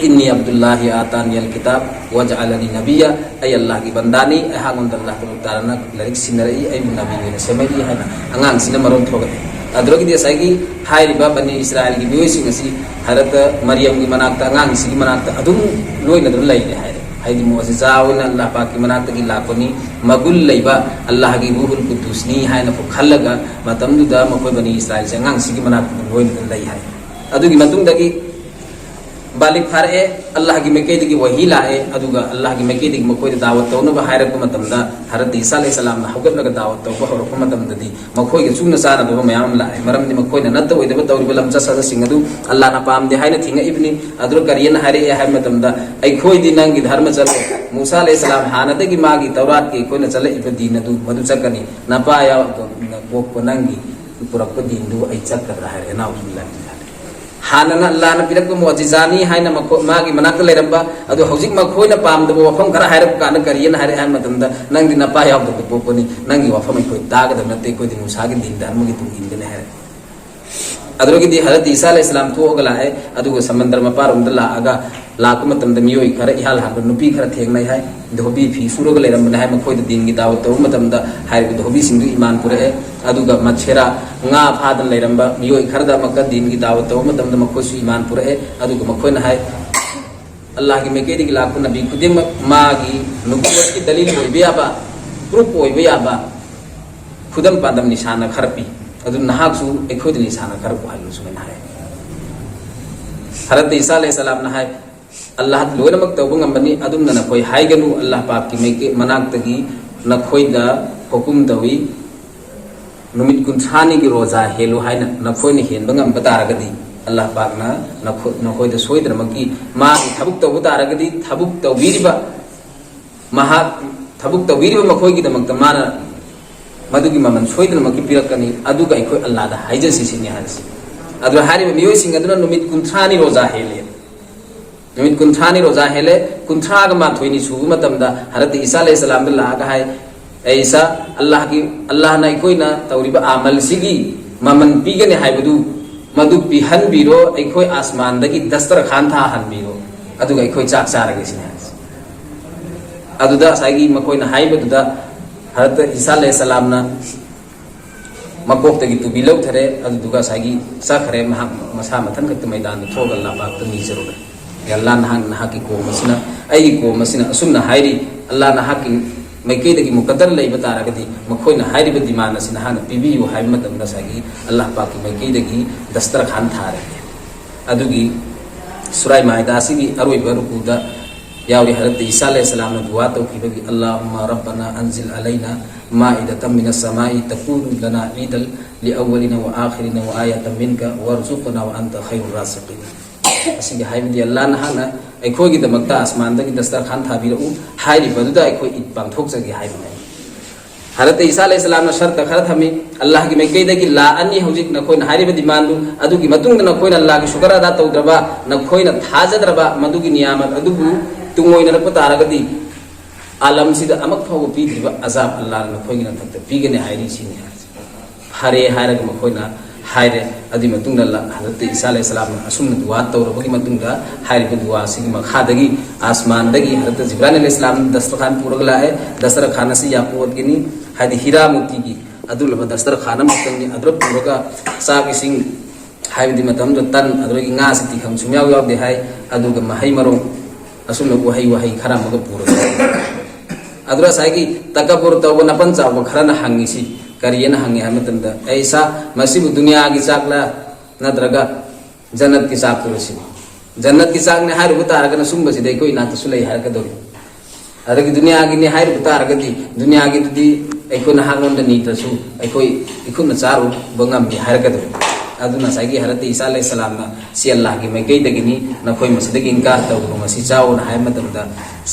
"ꯏꯟꯅꯤ ꯑꯕꯗꯨꯜꯂꯥꯍꯤ ꯑꯥꯇꯥꯅꯤꯌꯜ ꯀꯤꯇꯥꯕ ꯋꯥꯖꯑꯂꯅꯤ ꯅꯕꯤꯌꯥ", "ꯑꯩ ꯑꯜꯂꯥꯍꯒꯤ ꯕꯟꯗꯥꯅꯤ, ꯑꯩꯍꯥꯛꯉꯣꯟꯗ ꯑꯜꯂꯥꯍ ꯇꯥꯂꯥ ꯇꯥꯂꯥꯅ ꯂꯥꯏꯔꯤꯛ ꯁꯤꯟꯅꯔꯛꯏ, ꯑꯩꯕꯨ ꯅꯕꯤ ꯑꯣꯏꯅ ꯁꯦꯝꯃꯛꯏ" ꯍꯥꯏꯅ ꯑꯉꯥꯡꯁꯤꯅ ꯃꯔꯣꯟ ꯊꯣꯛꯂꯛꯏ꯫ ꯑꯗꯨꯗꯒꯤꯗꯤ ꯉꯁꯥꯏꯒꯤ ꯍꯥꯏꯔꯤꯕ ꯕꯅꯤ ꯏꯁꯔꯥꯏꯜꯒꯤ ꯃꯤꯑꯣꯏꯁꯤꯡ ꯑꯁꯤ ꯍꯔꯠꯇ ꯃꯔꯤꯌꯝꯒꯤ ꯃꯅꯥꯛꯇ, ꯑꯉꯥꯡꯁꯤꯒꯤ ꯃꯅꯥꯛꯇ ꯑꯗꯨꯝ ꯂꯣꯏꯅꯗꯨꯅ ꯂꯩꯔꯦ ꯍꯥꯏꯔꯦ꯫ ꯍꯥꯏꯗꯤ ꯃꯨꯑꯖꯤꯖꯥ ꯑꯣꯏꯅ ꯑꯜꯂꯥꯍ ꯄꯥꯛꯀꯤ ꯃꯅꯥꯛꯇꯒꯤ ꯂꯥꯛꯄꯅꯤ, ꯃꯒꯨꯟ ꯂꯩꯕ ꯑꯜꯂꯥꯍꯒꯤ ꯔꯨꯍꯨꯜ ꯀꯨꯗꯨꯁꯅꯤ ꯍꯥꯏꯅ ꯈꯜꯂꯒ ꯃꯇꯝꯗꯨꯗ ꯃꯈꯣꯏ ꯕꯅꯤ ꯏꯁꯔꯥꯏꯜꯁꯦ ꯑꯉꯥꯡꯁꯤꯒꯤ ꯃꯅꯥꯛꯇ ꯑꯗꯨꯝ ꯂꯣꯏꯅꯗꯨꯅ ꯂꯩ ꯍꯥꯏ꯫ ꯑꯗꯨꯒꯤ ꯃꯇꯨꯡꯗꯒꯤ ꯕꯥꯂꯤꯛ ꯐꯥꯔꯛꯑꯦ, ꯑꯜꯂꯥꯍꯒꯤ ꯃꯥꯏꯀꯩꯗꯒꯤ ꯋꯥꯍꯤ ꯂꯥꯛꯑꯦ, ꯑꯗꯨꯒ ꯑꯜꯂꯥꯍꯒꯤ ꯃꯥꯏꯀꯩꯗꯒꯤ ꯃꯈꯣꯏꯗ ꯗꯥꯋꯠ ꯇꯧꯅꯕ ꯍꯥꯏꯔꯛꯄ ꯃꯇꯝꯗ, ꯍꯔꯠ ꯏꯁꯥ ꯑꯂꯩꯍꯤꯁꯁꯂꯥꯝꯅ ꯍꯧꯒꯠꯂꯒ ꯗꯥꯋꯠ ꯇꯧꯕ ꯍꯧꯔꯛꯄ ꯃꯇꯝꯗꯗꯤ ꯃꯈꯣꯏꯒ ꯆꯨꯅ ꯆꯥꯟꯅꯗꯕ ꯃꯌꯥꯝ ꯑꯃ ꯂꯥꯛꯑꯦ꯫ ꯃꯔꯝꯗꯤ ꯃꯈꯣꯏꯅ ꯅꯠꯇ ꯑꯣꯏꯗꯕ ꯇꯧꯔꯤꯕ ꯂꯝꯆꯠ ꯁꯥꯖꯠꯁꯤꯡ ꯑꯗꯨ ꯑꯜꯂꯥꯍꯅ ꯄꯥꯝꯗꯦ ꯍꯥꯏꯅ ꯊꯤꯡꯉꯛꯏꯕꯅꯤ꯫ ꯑꯗꯨꯒ ꯀꯔꯤꯌꯟ ꯍꯥꯏꯔꯛꯑꯦ ꯍꯥꯏꯕ ꯃꯇꯝꯗ, "ꯑꯩꯈꯣꯏꯗꯤ ꯅꯪꯒꯤ ꯙꯔꯃ ꯆꯠꯂꯣꯏ, ꯃꯨꯁꯥ ꯑꯂꯩꯍꯤꯁꯁꯂꯥꯝ ꯍꯥꯟꯅꯗꯒꯤ ꯃꯥꯒꯤ ꯇꯧꯔꯥꯠꯀꯤ ꯑꯩꯈꯣꯏꯅ ꯆꯠꯂꯛꯏꯕ ꯗꯤꯟ ꯑꯗꯨ ꯃꯗꯨ ꯆꯠꯀꯅꯤ, ꯅꯄꯥ ꯌꯥꯎꯗꯅ ꯄꯣꯛꯄ ꯅꯪꯒꯤ ꯄꯨꯔꯛꯄ ꯗꯤꯟꯗꯨ ꯑꯩ ꯆꯠꯀꯗ꯭ꯔꯥ?" ꯍꯥꯏꯔꯦ꯫ ꯅꯥꯎꯖꯨꯕꯤꯜꯂꯥꯍꯤ ꯃꯤꯟ ꯖꯥꯂꯤꯛ꯫ ꯍꯥꯟꯅꯅ ꯑꯜꯂꯥꯍꯅ ꯄꯤꯔꯛꯄ ꯃꯨꯑꯖꯤꯖꯥꯅꯤ ꯍꯥꯏꯅ ꯃꯈꯣ-, ꯃꯥꯒꯤ ꯃꯅꯥꯛꯇ ꯂꯩꯔꯝꯕ, ꯑꯗꯣ ꯍꯧꯖꯤꯛ ꯃꯈꯣꯏꯅ ꯄꯥꯝꯗꯕ ꯋꯥꯐꯝ ꯈꯔ ꯍꯥꯏꯔꯛꯄ ꯀꯥꯟꯗ ꯀꯔꯤꯌꯟ ꯍꯥꯏꯔꯛꯑꯦ ꯍꯥꯏꯕ ꯃꯇꯝꯗ, "ꯅꯪꯗꯤ ꯅꯄꯥ ꯌꯥꯎꯗꯕ ꯄꯣꯛꯄꯅꯤ, ꯅꯪꯒꯤ ꯋꯥꯐꯝ ꯑꯩꯈꯣꯏ ꯇꯥꯒꯗꯕ ꯅꯠꯇꯦ, ꯑꯩꯈꯣꯏꯗꯤ ꯃꯨꯁꯥꯒꯤ ꯗꯤꯟ ꯙꯔꯃꯒꯤ ꯇꯨꯡ ꯏꯟꯒꯅꯤ" ꯍꯥꯏꯔꯦ꯫ ꯑꯗꯨꯗꯒꯤꯗꯤ ꯍꯖꯔꯠ ꯏꯁꯥ ꯑꯂꯩꯍꯤꯁꯁꯂꯥꯝ ꯊꯣꯛꯑꯒ ꯂꯥꯛꯑꯦ, ꯑꯗꯨꯒ ꯁꯃꯟꯗꯔ ꯃꯄꯥꯔꯣꯝꯗ ꯂꯥꯛꯑꯒ, ꯂꯥꯛꯄ ꯃꯇꯝꯗ ꯃꯤꯑꯣꯏ ꯈꯔ, ꯏꯍꯥꯟ ꯍꯥꯟꯕ ꯅꯨꯄꯤ ꯈꯔ ꯊꯦꯡꯅꯩ ꯍꯥꯏ꯫ ꯙꯣꯕꯤ ꯐꯤ ꯁꯨꯔꯒ ꯂꯩꯔꯝꯕꯅꯦ ꯍꯥꯏ꯫ ꯃꯈꯣꯏꯗ ꯗꯤꯟꯒꯤ ꯗꯥꯋꯠ ꯇꯧꯕ ꯃꯇꯝꯗ ꯍꯥꯏꯔꯤꯕ ꯙꯣꯕꯤꯁꯤꯡꯗꯨ ꯏꯃꯥꯟ ꯄꯨꯔꯛꯑꯦ꯫ ꯑꯗꯨꯒ ꯃꯠꯁꯦꯔꯥ, ꯉꯥ ꯐꯥꯗꯅ ꯂꯩꯔꯝꯕ ꯃꯤꯑꯣꯏ ꯈꯔꯗ ꯑꯃꯨꯛꯀ ꯗꯤꯟꯒꯤ ꯗꯥꯋꯠ ꯇꯧꯕ ꯃꯇꯝꯗ ꯃꯈꯣꯏꯁꯨ ꯏꯃꯥꯟ ꯄꯨꯔꯛꯑꯦ꯫ ꯑꯗꯨꯒ ꯃꯈꯣꯏꯅ ꯍꯥꯏ, "ꯑꯜꯂꯥꯍꯒꯤ ꯃꯥꯏꯀꯩꯗꯒꯤ ꯂꯥꯛꯄ ꯅꯕꯤ ꯈꯨꯗꯤꯡꯃꯛ ꯃꯥꯒꯤ ꯅꯨꯕꯨꯋꯠꯀꯤ ꯗꯂꯤꯜ ꯑꯣꯏꯕ ꯌꯥꯕ, ꯄ꯭ꯔꯨꯐ ꯑꯣꯏꯕ ꯌꯥꯕ ꯈꯨꯗꯝ ꯄꯥꯟꯗꯝ ꯅꯤꯁꯥꯅ ꯈꯔ ꯄꯤ꯫ ꯑꯗꯨ ꯅꯍꯥꯛꯁꯨ ꯑꯩꯈꯣꯏꯗ ꯅꯤꯁꯥꯅ ꯈꯔ ꯎꯍꯜꯂꯨ", ꯁꯨꯃꯥꯏꯅ ꯍꯥꯏ꯫ ꯍꯔꯠ ꯏꯁꯥ ꯑꯂꯩꯍꯤꯁꯁꯂꯥꯝꯅ ꯍꯥꯏ, "ꯑꯜꯂꯥꯍ ꯂꯣꯏꯅꯃꯛ ꯇꯧꯕ ꯉꯝꯕꯅꯤ, ꯑꯗꯨꯝꯅ ꯅꯈꯣꯏ ꯍꯥꯏꯒꯅꯨ, ꯑꯜꯂꯥꯍ ꯄꯥꯛꯀꯤ ꯃꯥꯏꯀꯩ ꯃꯅꯥꯛꯇꯒꯤ ꯅꯈꯣꯏꯗ ꯍꯨꯀꯨꯝ ꯇꯧꯏ, ꯅꯨꯃꯤꯠ ꯀꯨꯟꯊ꯭ꯔꯥꯅꯤꯒꯤ ꯔꯣꯖꯥ ꯍꯦꯜꯂꯨ ꯍꯥꯏꯅ ꯅꯈꯣꯏꯅ ꯍꯦꯟꯕ ꯉꯝꯕ ꯇꯥꯔꯒꯗꯤ, ꯑꯜꯂꯥꯍ ꯄꯥꯛꯅ ꯅꯈꯣ-, ꯅꯈꯣꯏꯗ ꯁꯣꯏꯗꯅꯃꯛꯀꯤ ꯃꯥꯒꯤ ꯊꯕꯛ ꯇꯧꯕ ꯇꯥꯔꯒꯗꯤ, ꯊꯕꯛ ꯇꯧꯕꯤꯔꯤꯕ, ꯃꯍꯥꯛ ꯊꯕꯛ ꯇꯧꯕꯤꯔꯤꯕ ꯃꯈꯣꯏꯒꯤꯗꯃꯛꯇ ꯃꯥꯅ ꯃꯗꯨꯒꯤ ꯃꯃꯜ ꯁꯣꯏꯗꯅꯃꯛꯀꯤ ꯄꯤꯔꯛꯀꯅꯤ꯫ ꯑꯗꯨꯒ ꯑꯩꯈꯣꯏ ꯑꯜꯂꯥꯍꯗ ꯍꯥꯏꯖꯁꯤ ꯁꯤꯅꯤ ꯍꯥꯏꯔꯤꯁꯤ꯫ ꯑꯗꯨꯅ ꯍꯥꯏꯔꯤꯕ ꯃꯤꯑꯣꯏꯁꯤꯡ ꯑꯗꯨꯅ ꯅꯨꯃꯤꯠ ꯀꯨꯟꯊ꯭ꯔꯥꯅꯤ ꯔꯣꯖꯥ ꯍꯦꯜꯂꯦ꯫ ꯅꯨꯃꯤꯠ ꯀꯨꯟꯊ꯭ꯔꯥꯅꯤ ꯔꯣꯖꯥ ꯍꯦꯜꯂꯦ꯫ ꯀꯨꯟꯊ꯭ꯔꯥꯒ ꯃꯥꯊꯣꯏꯅꯤ ꯁꯨꯕ ꯃꯇꯝꯗ ꯍꯔꯠꯇ ꯏꯁꯥ ꯑꯂꯩꯍꯤ ꯁꯂꯥꯝꯗ ꯂꯥꯛꯑꯒ ꯍꯥꯏ, "ꯑꯦ ꯏꯁꯥ, ꯑꯜꯂꯥꯍꯒꯤ, ꯑꯜꯂꯥꯍꯅ ꯑꯩꯈꯣꯏꯅ ꯇꯧꯔꯤꯕ ꯑꯃꯜꯁꯤꯒꯤ ꯃꯃꯜ ꯄꯤꯒꯅꯤ ꯍꯥꯏꯕꯗꯨ, ꯃꯗꯨ ꯄꯤꯍꯟꯕꯤꯔꯣ, ꯑꯩꯈꯣꯏ ꯑꯥꯁꯃꯥꯟꯗꯒꯤ ꯗꯁꯇꯔꯈꯥꯟ ꯊꯥꯍꯟꯕꯤꯔꯣ, ꯑꯗꯨꯒ ꯑꯩꯈꯣꯏ ꯆꯥꯛ ꯆꯥꯔꯒꯦ" ꯁꯤꯅꯤ ꯍꯥꯏꯁꯦ꯫ ꯑꯗꯨꯗ ꯉꯁꯥꯏꯒꯤ ꯃꯈꯣꯏꯅ ꯍꯥꯏꯕꯗꯨꯗ ꯍꯔꯠꯇ ꯏꯁꯥ ꯑꯂꯩꯍꯤ ꯁꯂꯥꯝꯅ ꯃꯀꯣꯛꯇꯒꯤ ꯇꯨꯕꯤ ꯂꯧꯊꯔꯦ, ꯑꯗꯨꯗꯨꯒ ꯉꯁꯥꯏꯒꯤ ꯆꯠꯈ꯭ꯔꯦ꯫ ꯃꯍꯥꯛ ꯃꯁꯥ ꯃꯊꯟ ꯈꯛꯇ ꯃꯩꯗꯥꯟꯗ ꯊꯣꯛꯑꯒ ꯑꯜꯂꯥꯍ ꯄꯥꯛꯇ ꯅꯤꯖꯔꯨꯔꯦ, "ꯑꯦ ꯑꯜꯂꯥꯍ, ꯅꯍꯥꯛ, ꯅꯍꯥꯛꯀꯤ ꯀꯣꯝ ꯑꯁꯤꯅ, ꯑꯩꯒꯤ ꯀꯣꯝ ꯑꯁꯤꯅ ꯑꯁꯨꯝꯅ ꯍꯥꯏꯔꯤ, ꯑꯜꯂꯥꯍ ꯅꯍꯥꯛꯀꯤ ꯃꯥꯏꯀꯩꯗꯒꯤ ꯃꯨꯀꯗꯔ ꯂꯩꯕ ꯇꯥꯔꯒꯗꯤ ꯃꯈꯣꯏꯅ ꯍꯥꯏꯔꯤꯕ ꯗꯤꯃꯥꯟ ꯑꯁꯤ ꯅꯍꯥꯛꯅ ꯄꯤꯕꯤꯌꯨ" ꯍꯥꯏꯕ ꯃꯇꯝꯗ ꯉꯁꯥꯏꯒꯤ ꯑꯜꯂꯥꯍ ꯄꯥꯛꯀꯤ ꯃꯥꯏꯀꯩꯗꯒꯤ ꯗꯁꯇꯔꯈꯥꯟ ꯊꯥꯔꯦ꯫ ꯑꯗꯨꯒꯤ ꯁꯨꯔꯥꯏ ꯃꯥꯏꯗꯥ ꯑꯁꯤꯒꯤ ꯑꯔꯣꯏꯕ ꯔꯨꯀꯨꯗ ꯌꯥꯎꯔꯤ꯫ ꯍꯔꯠꯇ ꯏꯁꯥ ꯑꯂꯩꯍꯤ ꯁꯂꯥꯝꯅ ꯗꯨꯋꯥ ꯇꯧꯈꯤꯕꯒꯤ, "اللهم ربنا أنزل علينا مائدة من السماء تكون لنا عيدا لأولنا وآخرنا وآية منك وارزقنا وأنت خير الرازقين" ꯑꯁꯤꯒꯤ ꯍꯥꯏꯕꯗꯤ, "ꯑꯜꯂꯥꯍ ꯅꯍꯥꯛꯅ ꯑꯩꯈꯣꯏꯒꯤꯗꯃꯛꯇ ꯑꯥꯁꯃꯥꯟꯗꯒꯤ ꯗꯁꯇꯔꯈꯥꯟ ꯊꯥꯕꯤꯔꯛꯎ, ꯍꯥꯏꯔꯤꯕ ꯑꯗꯨꯗ ꯑꯩꯈꯣꯏ ꯏꯗ ꯄꯥꯡꯊꯣꯛꯆꯒꯦ" ꯍꯥꯏꯕꯅꯤ꯫ ꯍꯔꯠꯇ ꯏꯁꯥ ꯑꯂꯩꯍꯤ ꯁꯂꯥꯝꯅ ꯁꯔꯠꯇ ꯈꯔ ꯊꯝꯃꯤ, "ꯑꯜꯂꯥꯍꯒꯤ ꯃꯥꯏꯀꯩꯗꯒꯤ ꯂꯥꯛꯑꯅꯤ ꯍꯧꯖꯤꯛ ꯅꯈꯣꯏꯅ ꯍꯥꯏꯔꯤꯕ ꯗꯤꯃꯥꯟꯗꯨ, ꯑꯗꯨꯒꯤ ꯃꯇꯨꯡꯗ ꯅꯈꯣꯏꯅ ꯑꯜꯂꯥꯍꯒꯤ ꯁꯨꯀꯔ ꯑꯗꯥ ꯇꯧꯗ꯭ꯔꯕ, ꯅꯈꯣꯏꯅ ꯊꯥꯖꯗ꯭ꯔꯕ ꯃꯗꯨꯒꯤ ꯅꯤꯌꯥꯃꯠ ꯑꯗꯨꯕꯨ ꯇꯨꯡꯑꯣꯏꯅꯔꯛꯄ ꯇꯥꯔꯒꯗꯤ, ꯑꯥꯂꯝꯁꯤꯗ ꯑꯃꯛ ꯐꯥꯎꯕ ꯄꯤꯗ꯭ꯔꯤꯕ ꯑꯖꯥꯕ ꯑꯜꯂꯥꯍꯅ ꯅꯈꯣꯏꯒꯤ ꯃꯊꯛꯇ ꯄꯤꯒꯅꯤ" ꯍꯥꯏꯔꯤ ꯁꯤꯅꯤ ꯍꯥꯏꯔꯤꯁꯦ꯫ ꯐꯔꯦ ꯍꯥꯏꯔꯒ ꯃꯈꯣꯏꯅ ꯍꯥꯏꯔꯦ꯫ ꯑꯗꯨꯒꯤ ꯃꯇꯨꯡꯗ ꯂ-, ꯍꯔꯠꯇ ꯏꯁꯥ ꯑꯂꯩꯍꯤ ꯁꯂꯥꯝꯅ ꯑꯁꯨꯝꯅ ꯗꯨꯋꯥ ꯇꯧꯔꯕꯒꯤ ꯃꯇꯨꯡꯗ, ꯍꯥꯏꯔꯤꯕ ꯗꯨꯋꯥ ꯑꯁꯤꯒꯤ ꯃꯈꯥꯗꯒꯤ ꯑꯥꯁꯃꯥꯟꯗꯒꯤ ꯍꯔꯠꯇ ꯖꯤꯕ꯭ꯔꯥꯏꯜ ꯑꯂꯩꯍꯤ ꯁꯂꯥꯝ ꯗꯁꯇꯔꯈꯥꯟ ꯄꯨꯔꯒ ꯂꯥꯛꯑꯦ꯫ ꯗꯁꯇꯔꯈꯥꯟ ꯑꯁꯤ ꯌꯥꯀꯨꯠꯀꯤꯅꯤ, ꯍꯥꯏꯗꯤ ꯍꯤꯔꯥ ꯃꯣꯇꯤꯒꯤ ꯑꯗꯨꯂꯕ ꯗꯁꯇꯔꯈꯥꯟ ꯑꯃꯈꯛꯇꯪꯅꯤ꯫ ꯑꯗꯨꯗ ꯄꯨꯔꯒ ꯆꯥꯛ ꯏꯁꯤꯡ, ꯍꯥꯏꯕꯗꯤ ꯃꯇꯝꯗꯨꯗ ꯇꯟ, ꯑꯗꯨꯗꯒꯤ ꯉꯥꯁꯤ ꯇꯤꯈꯪ ꯁꯨꯡꯌꯥꯎ ꯌꯥꯎꯗꯦ ꯍꯥꯏ꯫ ꯑꯗꯨꯒ ꯃꯍꯩ ꯃꯔꯣꯡ, ꯑꯁꯨꯝꯅ ꯎꯍꯩ ꯋꯥꯍꯩ ꯈꯔ ꯑꯃꯒ ꯄꯨꯔꯒ, ꯑꯗꯨꯗ ꯉꯁꯥꯏꯒꯤ ꯇꯀꯕꯨꯔ ꯇꯧꯕ ꯅꯥꯄꯟ ꯆꯥꯎꯕ ꯈꯔꯅ ꯍꯪꯉꯤꯁꯤ ꯀꯔꯤꯑꯅ ꯍꯪꯉꯤ ꯍꯥꯏꯕ ꯃꯇꯝꯗ, "ꯑꯩ ꯏꯁꯥ, ꯃꯁꯤꯕꯨ ꯗꯨꯅꯤꯌꯥꯒꯤ ꯆꯥꯛꯂ ꯅꯠꯇ꯭ꯔꯒ ꯖꯟꯅꯠꯀꯤ ꯆꯥꯛꯇꯨꯔ ꯁꯤꯅꯤ?" ꯖꯟꯅꯠꯀꯤ ꯆꯥꯛꯅꯤ ꯍꯥꯏꯔꯨꯕ ꯇꯥꯔꯒꯅ ꯁꯨꯝꯕꯁꯤꯗꯤ ꯑꯩꯈꯣꯏ ꯏꯅꯥꯛꯇꯁꯨ ꯂꯩ ꯍꯥꯏꯔꯛꯀꯗꯧꯔꯤ꯫ ꯑꯗꯒꯤ ꯗꯨꯅꯤꯌꯥꯒꯤꯅꯤ ꯍꯥꯏꯔꯨꯕ ꯇꯥꯔꯒꯗꯤ, ꯗꯨꯅꯤꯌꯥꯒꯤꯗꯨꯗꯤ ꯑꯩꯈꯣꯏꯅ ꯍꯥꯡꯂꯣꯝꯗ ꯅꯤꯗ꯭ꯔꯁꯨ ꯑꯩꯈꯣꯏ ꯏꯈꯨꯠꯅ ꯆꯥꯔꯨꯕ ꯉꯝꯃꯤ ꯍꯥꯏꯔꯛꯀꯗꯧꯔꯤ꯫ ꯑꯗꯨꯅ ꯉꯁꯥꯏꯒꯤ ꯍꯔꯠꯇꯤ ꯏꯁꯥ ꯑꯂꯩꯍꯤ ꯁꯂꯥꯝꯅ "ꯁꯤ ꯑꯜꯂꯥꯍꯒꯤ ꯃꯥꯏꯀꯩꯗꯒꯤꯅꯤ, ꯅꯈꯣꯏ ꯃꯁꯤꯗꯒꯤ ꯏꯟꯀꯥꯔ ꯇꯧꯒꯅꯨ, ꯃꯁꯤ ꯆꯥꯎꯅ" ꯍꯥꯏꯕ ꯃꯇꯝꯗ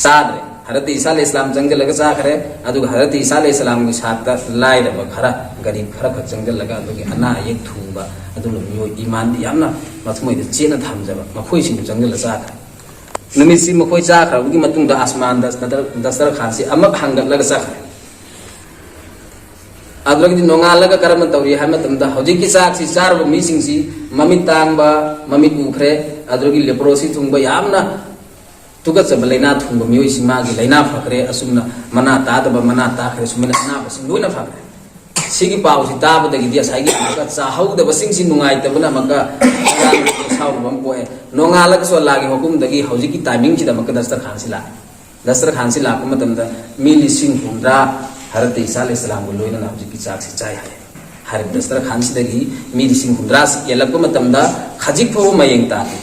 ꯆꯥꯗ꯭ꯔꯦ꯫ ꯍꯔꯠꯇꯤ ꯏꯁꯥ ꯑꯂꯩꯍꯤ ꯁꯂꯥꯝ ꯆꯪꯁꯤꯜꯂꯒ ꯆꯥꯈ꯭ꯔꯦ꯫ ꯑꯗꯨꯒ ꯍꯔꯠꯇꯤ ꯏꯁꯥ ꯑꯂꯩꯍꯤ ꯁꯂꯥꯝꯒꯤ ꯁꯥꯠꯇ ꯂꯥꯏꯔꯕ ꯈꯔ, ꯒꯔꯤꯕ ꯈꯔ ꯈꯛ ꯆꯪꯁꯤꯜꯂꯒ, ꯑꯗꯨꯒꯤ ꯑꯅꯥ ꯑꯌꯦꯛ ꯊꯨꯡꯕ, ꯑꯗꯨꯅ ꯃꯤꯑꯣꯏ ꯏꯃꯥꯟꯗꯤ ꯌꯥꯝꯅ ꯃꯊꯃꯣꯏꯗ ꯆꯦꯠꯅ ꯊꯝꯖꯕ ꯃꯈꯣꯏꯁꯤꯡꯗꯨ ꯆꯪꯁꯤꯜꯂ ꯆꯥꯈ꯭ꯔꯦ꯫ ꯅꯨꯃꯤꯠꯁꯤ ꯃꯈꯣꯏ ꯆꯥꯈ꯭ꯔꯕꯒꯤ ꯃꯇꯨꯡꯗ ꯑꯁꯃꯥꯟꯗ ꯗꯁꯇꯔ-, ꯗꯁꯇꯔꯈꯥꯟꯁꯤ ꯑꯃꯨꯛ ꯍꯥꯡꯒꯠꯂꯒ ꯆꯠꯈ꯭ꯔꯦ꯫ ꯑꯗꯨꯗꯒꯤꯗꯤ ꯅꯣꯡꯉꯥꯜꯂꯒ ꯀꯔꯝꯅ ꯇꯧꯔꯤ ꯍꯥꯏꯕ ꯃꯇꯝꯗ, ꯍꯧꯖꯤꯛꯀꯤ ꯆꯥꯛꯁꯤ ꯆꯥꯔꯨꯕ ꯃꯤꯁꯤꯡꯁꯤ ꯃꯃꯤꯠ ꯇꯥꯡꯕ, ꯃꯃꯤꯠ ꯎꯈ꯭ꯔꯦ, ꯑꯗꯨꯗꯒꯤ ꯂꯦꯄ꯭ꯔꯣꯁꯤ ꯊꯨꯡꯕ, ꯌꯥꯝꯅ ꯇꯨꯀꯠꯆꯕ ꯂꯥꯏꯅꯥ ꯊꯨꯡꯕ ꯃꯤꯑꯣꯏꯁꯤ ꯃꯥꯒꯤ ꯂꯥꯏꯅꯥ ꯐꯈ꯭ꯔꯦ, ꯑꯁꯨꯝꯅ ꯃꯅꯥ ꯇꯥꯗꯕ ꯃꯅꯥ ꯇꯥꯈ꯭ꯔꯦ, ꯁꯨꯃꯥꯏꯅ ꯑꯅꯥꯕꯁꯤꯡ ꯂꯣꯏꯅ ꯐꯈ꯭ꯔꯦ꯫ ꯁꯤꯒꯤ ꯄꯥꯎꯁꯤ ꯇꯥꯕꯗꯒꯤꯗꯤ ꯉꯁꯥꯏꯒꯤ ꯑꯃꯨꯛꯀ ꯆꯥꯍꯧꯗꯕꯁꯤꯡꯁꯤ ꯅꯨꯡꯉꯥꯏꯇꯕꯅ ꯑꯃꯨꯛꯀ ꯁꯥꯎꯅꯕ ꯑꯃ ꯄꯣꯛꯑꯦ꯫ ꯅꯣꯡꯉꯥꯜꯂꯒꯁꯨ ꯑꯜꯂꯥꯒꯤ ꯍꯨꯀꯨꯝꯗꯒꯤ ꯍꯧꯖꯤꯛꯀꯤ ꯇꯥꯏꯃꯤꯡꯁꯤꯗ ꯑꯃꯨꯛꯀ ꯗꯁꯇꯔꯈꯥꯟꯁꯤ ꯂꯥꯛꯑꯦ꯫ ꯗꯁꯇꯔꯈꯥꯟꯁꯤ ꯂꯥꯛꯄ ꯃꯇꯝꯗ ꯃꯤ ꯂꯤꯁꯤꯡ ꯍꯨꯝꯗ꯭ꯔꯥ ꯍꯔꯠꯇ ꯏꯁꯥ ꯑꯂꯩꯍꯤ ꯁꯂꯥꯝꯒ ꯂꯣꯏꯅꯅ ꯍꯧꯖꯤꯛꯀꯤ ꯆꯥꯛꯁꯤ ꯆꯥꯏ ꯍꯥꯏ꯫ ꯍꯥꯏꯔꯤꯕ ꯗꯁꯇꯔꯈꯥꯟꯁꯤꯗꯒꯤ ꯃꯤ ꯂꯤꯁꯤꯡ ꯍꯨꯝꯗ꯭ꯔꯥꯁꯤ ꯌꯦꯜꯂꯛꯄ ꯃꯇꯝꯗ ꯈꯖꯤꯛ ꯐꯥꯎꯕ ꯃꯌꯦꯡ ꯇꯥꯗꯦ꯫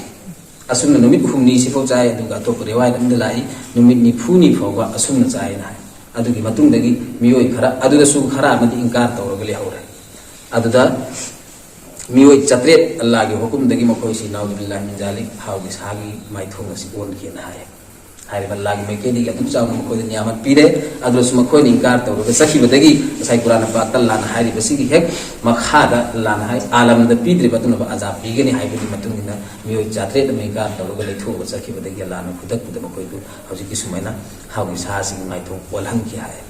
ꯑꯁꯨꯝꯅ ꯅꯨꯃꯤꯠ ꯍꯨꯝꯅꯤ ꯁꯤꯐꯥꯎ ꯆꯥꯏ, ꯑꯗꯨꯒ ꯑꯇꯣꯞꯄ ꯔꯦꯋꯥꯌꯠ ꯑꯃꯗ ꯂꯥꯛꯏ, ꯅꯨꯃꯤꯠ ꯅꯤꯐꯨꯅꯤ ꯐꯥꯎꯕ ꯑꯁꯨꯝꯅ ꯆꯥꯏꯅ ꯍꯥꯏ꯫ ꯑꯗꯨꯒꯤ ꯃꯇꯨꯡꯗꯒꯤ ꯃꯤꯑꯣꯏ ꯈꯔ ꯑꯗꯨꯗꯁꯨ ꯈꯔ ꯑꯃꯗꯤ ꯏꯟꯀꯥꯔ ꯇꯧꯔꯒ ꯂꯩꯍꯧꯔꯦ꯫ ꯑꯗꯨꯗ ꯃꯤꯑꯣꯏ ꯆꯥꯇ꯭ꯔꯦꯠ ꯑꯜꯂꯥꯒꯤ ꯍꯨꯀꯨꯝꯗꯒꯤ ꯃꯈꯣꯏꯁꯤ ꯅꯥꯎꯖꯨꯕꯤꯜꯂꯥꯍꯤ ꯃꯤꯟ ꯖꯥꯂꯤꯛ ꯍꯥꯎꯒꯤ ꯁꯥꯒꯤ ꯃꯥꯏꯊꯣꯡ ꯑꯁꯤ ꯑꯣꯟꯈꯤꯅ ꯍꯥꯏ꯫ ꯍꯥꯏꯔꯤꯕ ꯑꯜꯂꯥꯒꯤ ꯃꯥꯏꯀꯩꯗꯒꯤ ꯑꯗꯨꯛ ꯆꯥꯎꯅ ꯃꯈꯣꯏꯗ ꯅꯤꯌꯥꯃꯠ ꯄꯤꯔꯦ꯫ ꯑꯗꯨꯁꯨ ꯃꯈꯣꯏꯅ ꯏꯟꯀꯥꯔ ꯇꯧꯔꯒ ꯆꯠꯈꯤꯕꯗꯒꯤ ꯉꯁꯥꯏ ꯀꯨꯔꯥꯟ ꯄꯥꯛꯇ ꯑꯜꯂꯥꯅ ꯍꯥꯏꯔꯤꯕꯁꯤꯒꯤ ꯍꯦꯛ ꯃꯈꯥꯗ ꯑꯜꯂꯥꯅ ꯍꯥꯏ, "ꯑꯥꯂꯝꯗ ꯄꯤꯗ꯭ꯔꯤꯕ ꯑꯗꯨꯅꯕ ꯑꯖꯥꯕ ꯄꯤꯒꯅꯤ" ꯍꯥꯏꯕꯒꯤ ꯃꯇꯨꯡ ꯏꯟꯅ ꯃꯤꯑꯣꯏ ꯆꯥꯇ꯭ꯔꯦꯠ ꯑꯃ ꯏꯟꯀꯥꯔ ꯇꯧꯔꯒ ꯂꯩꯊꯣꯛꯑꯒ ꯆꯠꯈꯤꯕꯗꯒꯤ ꯑꯜꯂꯥꯅ ꯈꯨꯗꯛꯇꯨꯗ ꯃꯈꯣꯏꯕꯨ ꯍꯧꯖꯤꯛꯀꯤ ꯁꯨꯃꯥꯏꯅ ꯍꯥꯎꯒꯤ ꯁꯥꯁꯤꯒꯤ ꯃꯥꯏꯊꯣꯡ ꯑꯣꯜꯍꯟꯈꯤ ꯍꯥꯏ꯫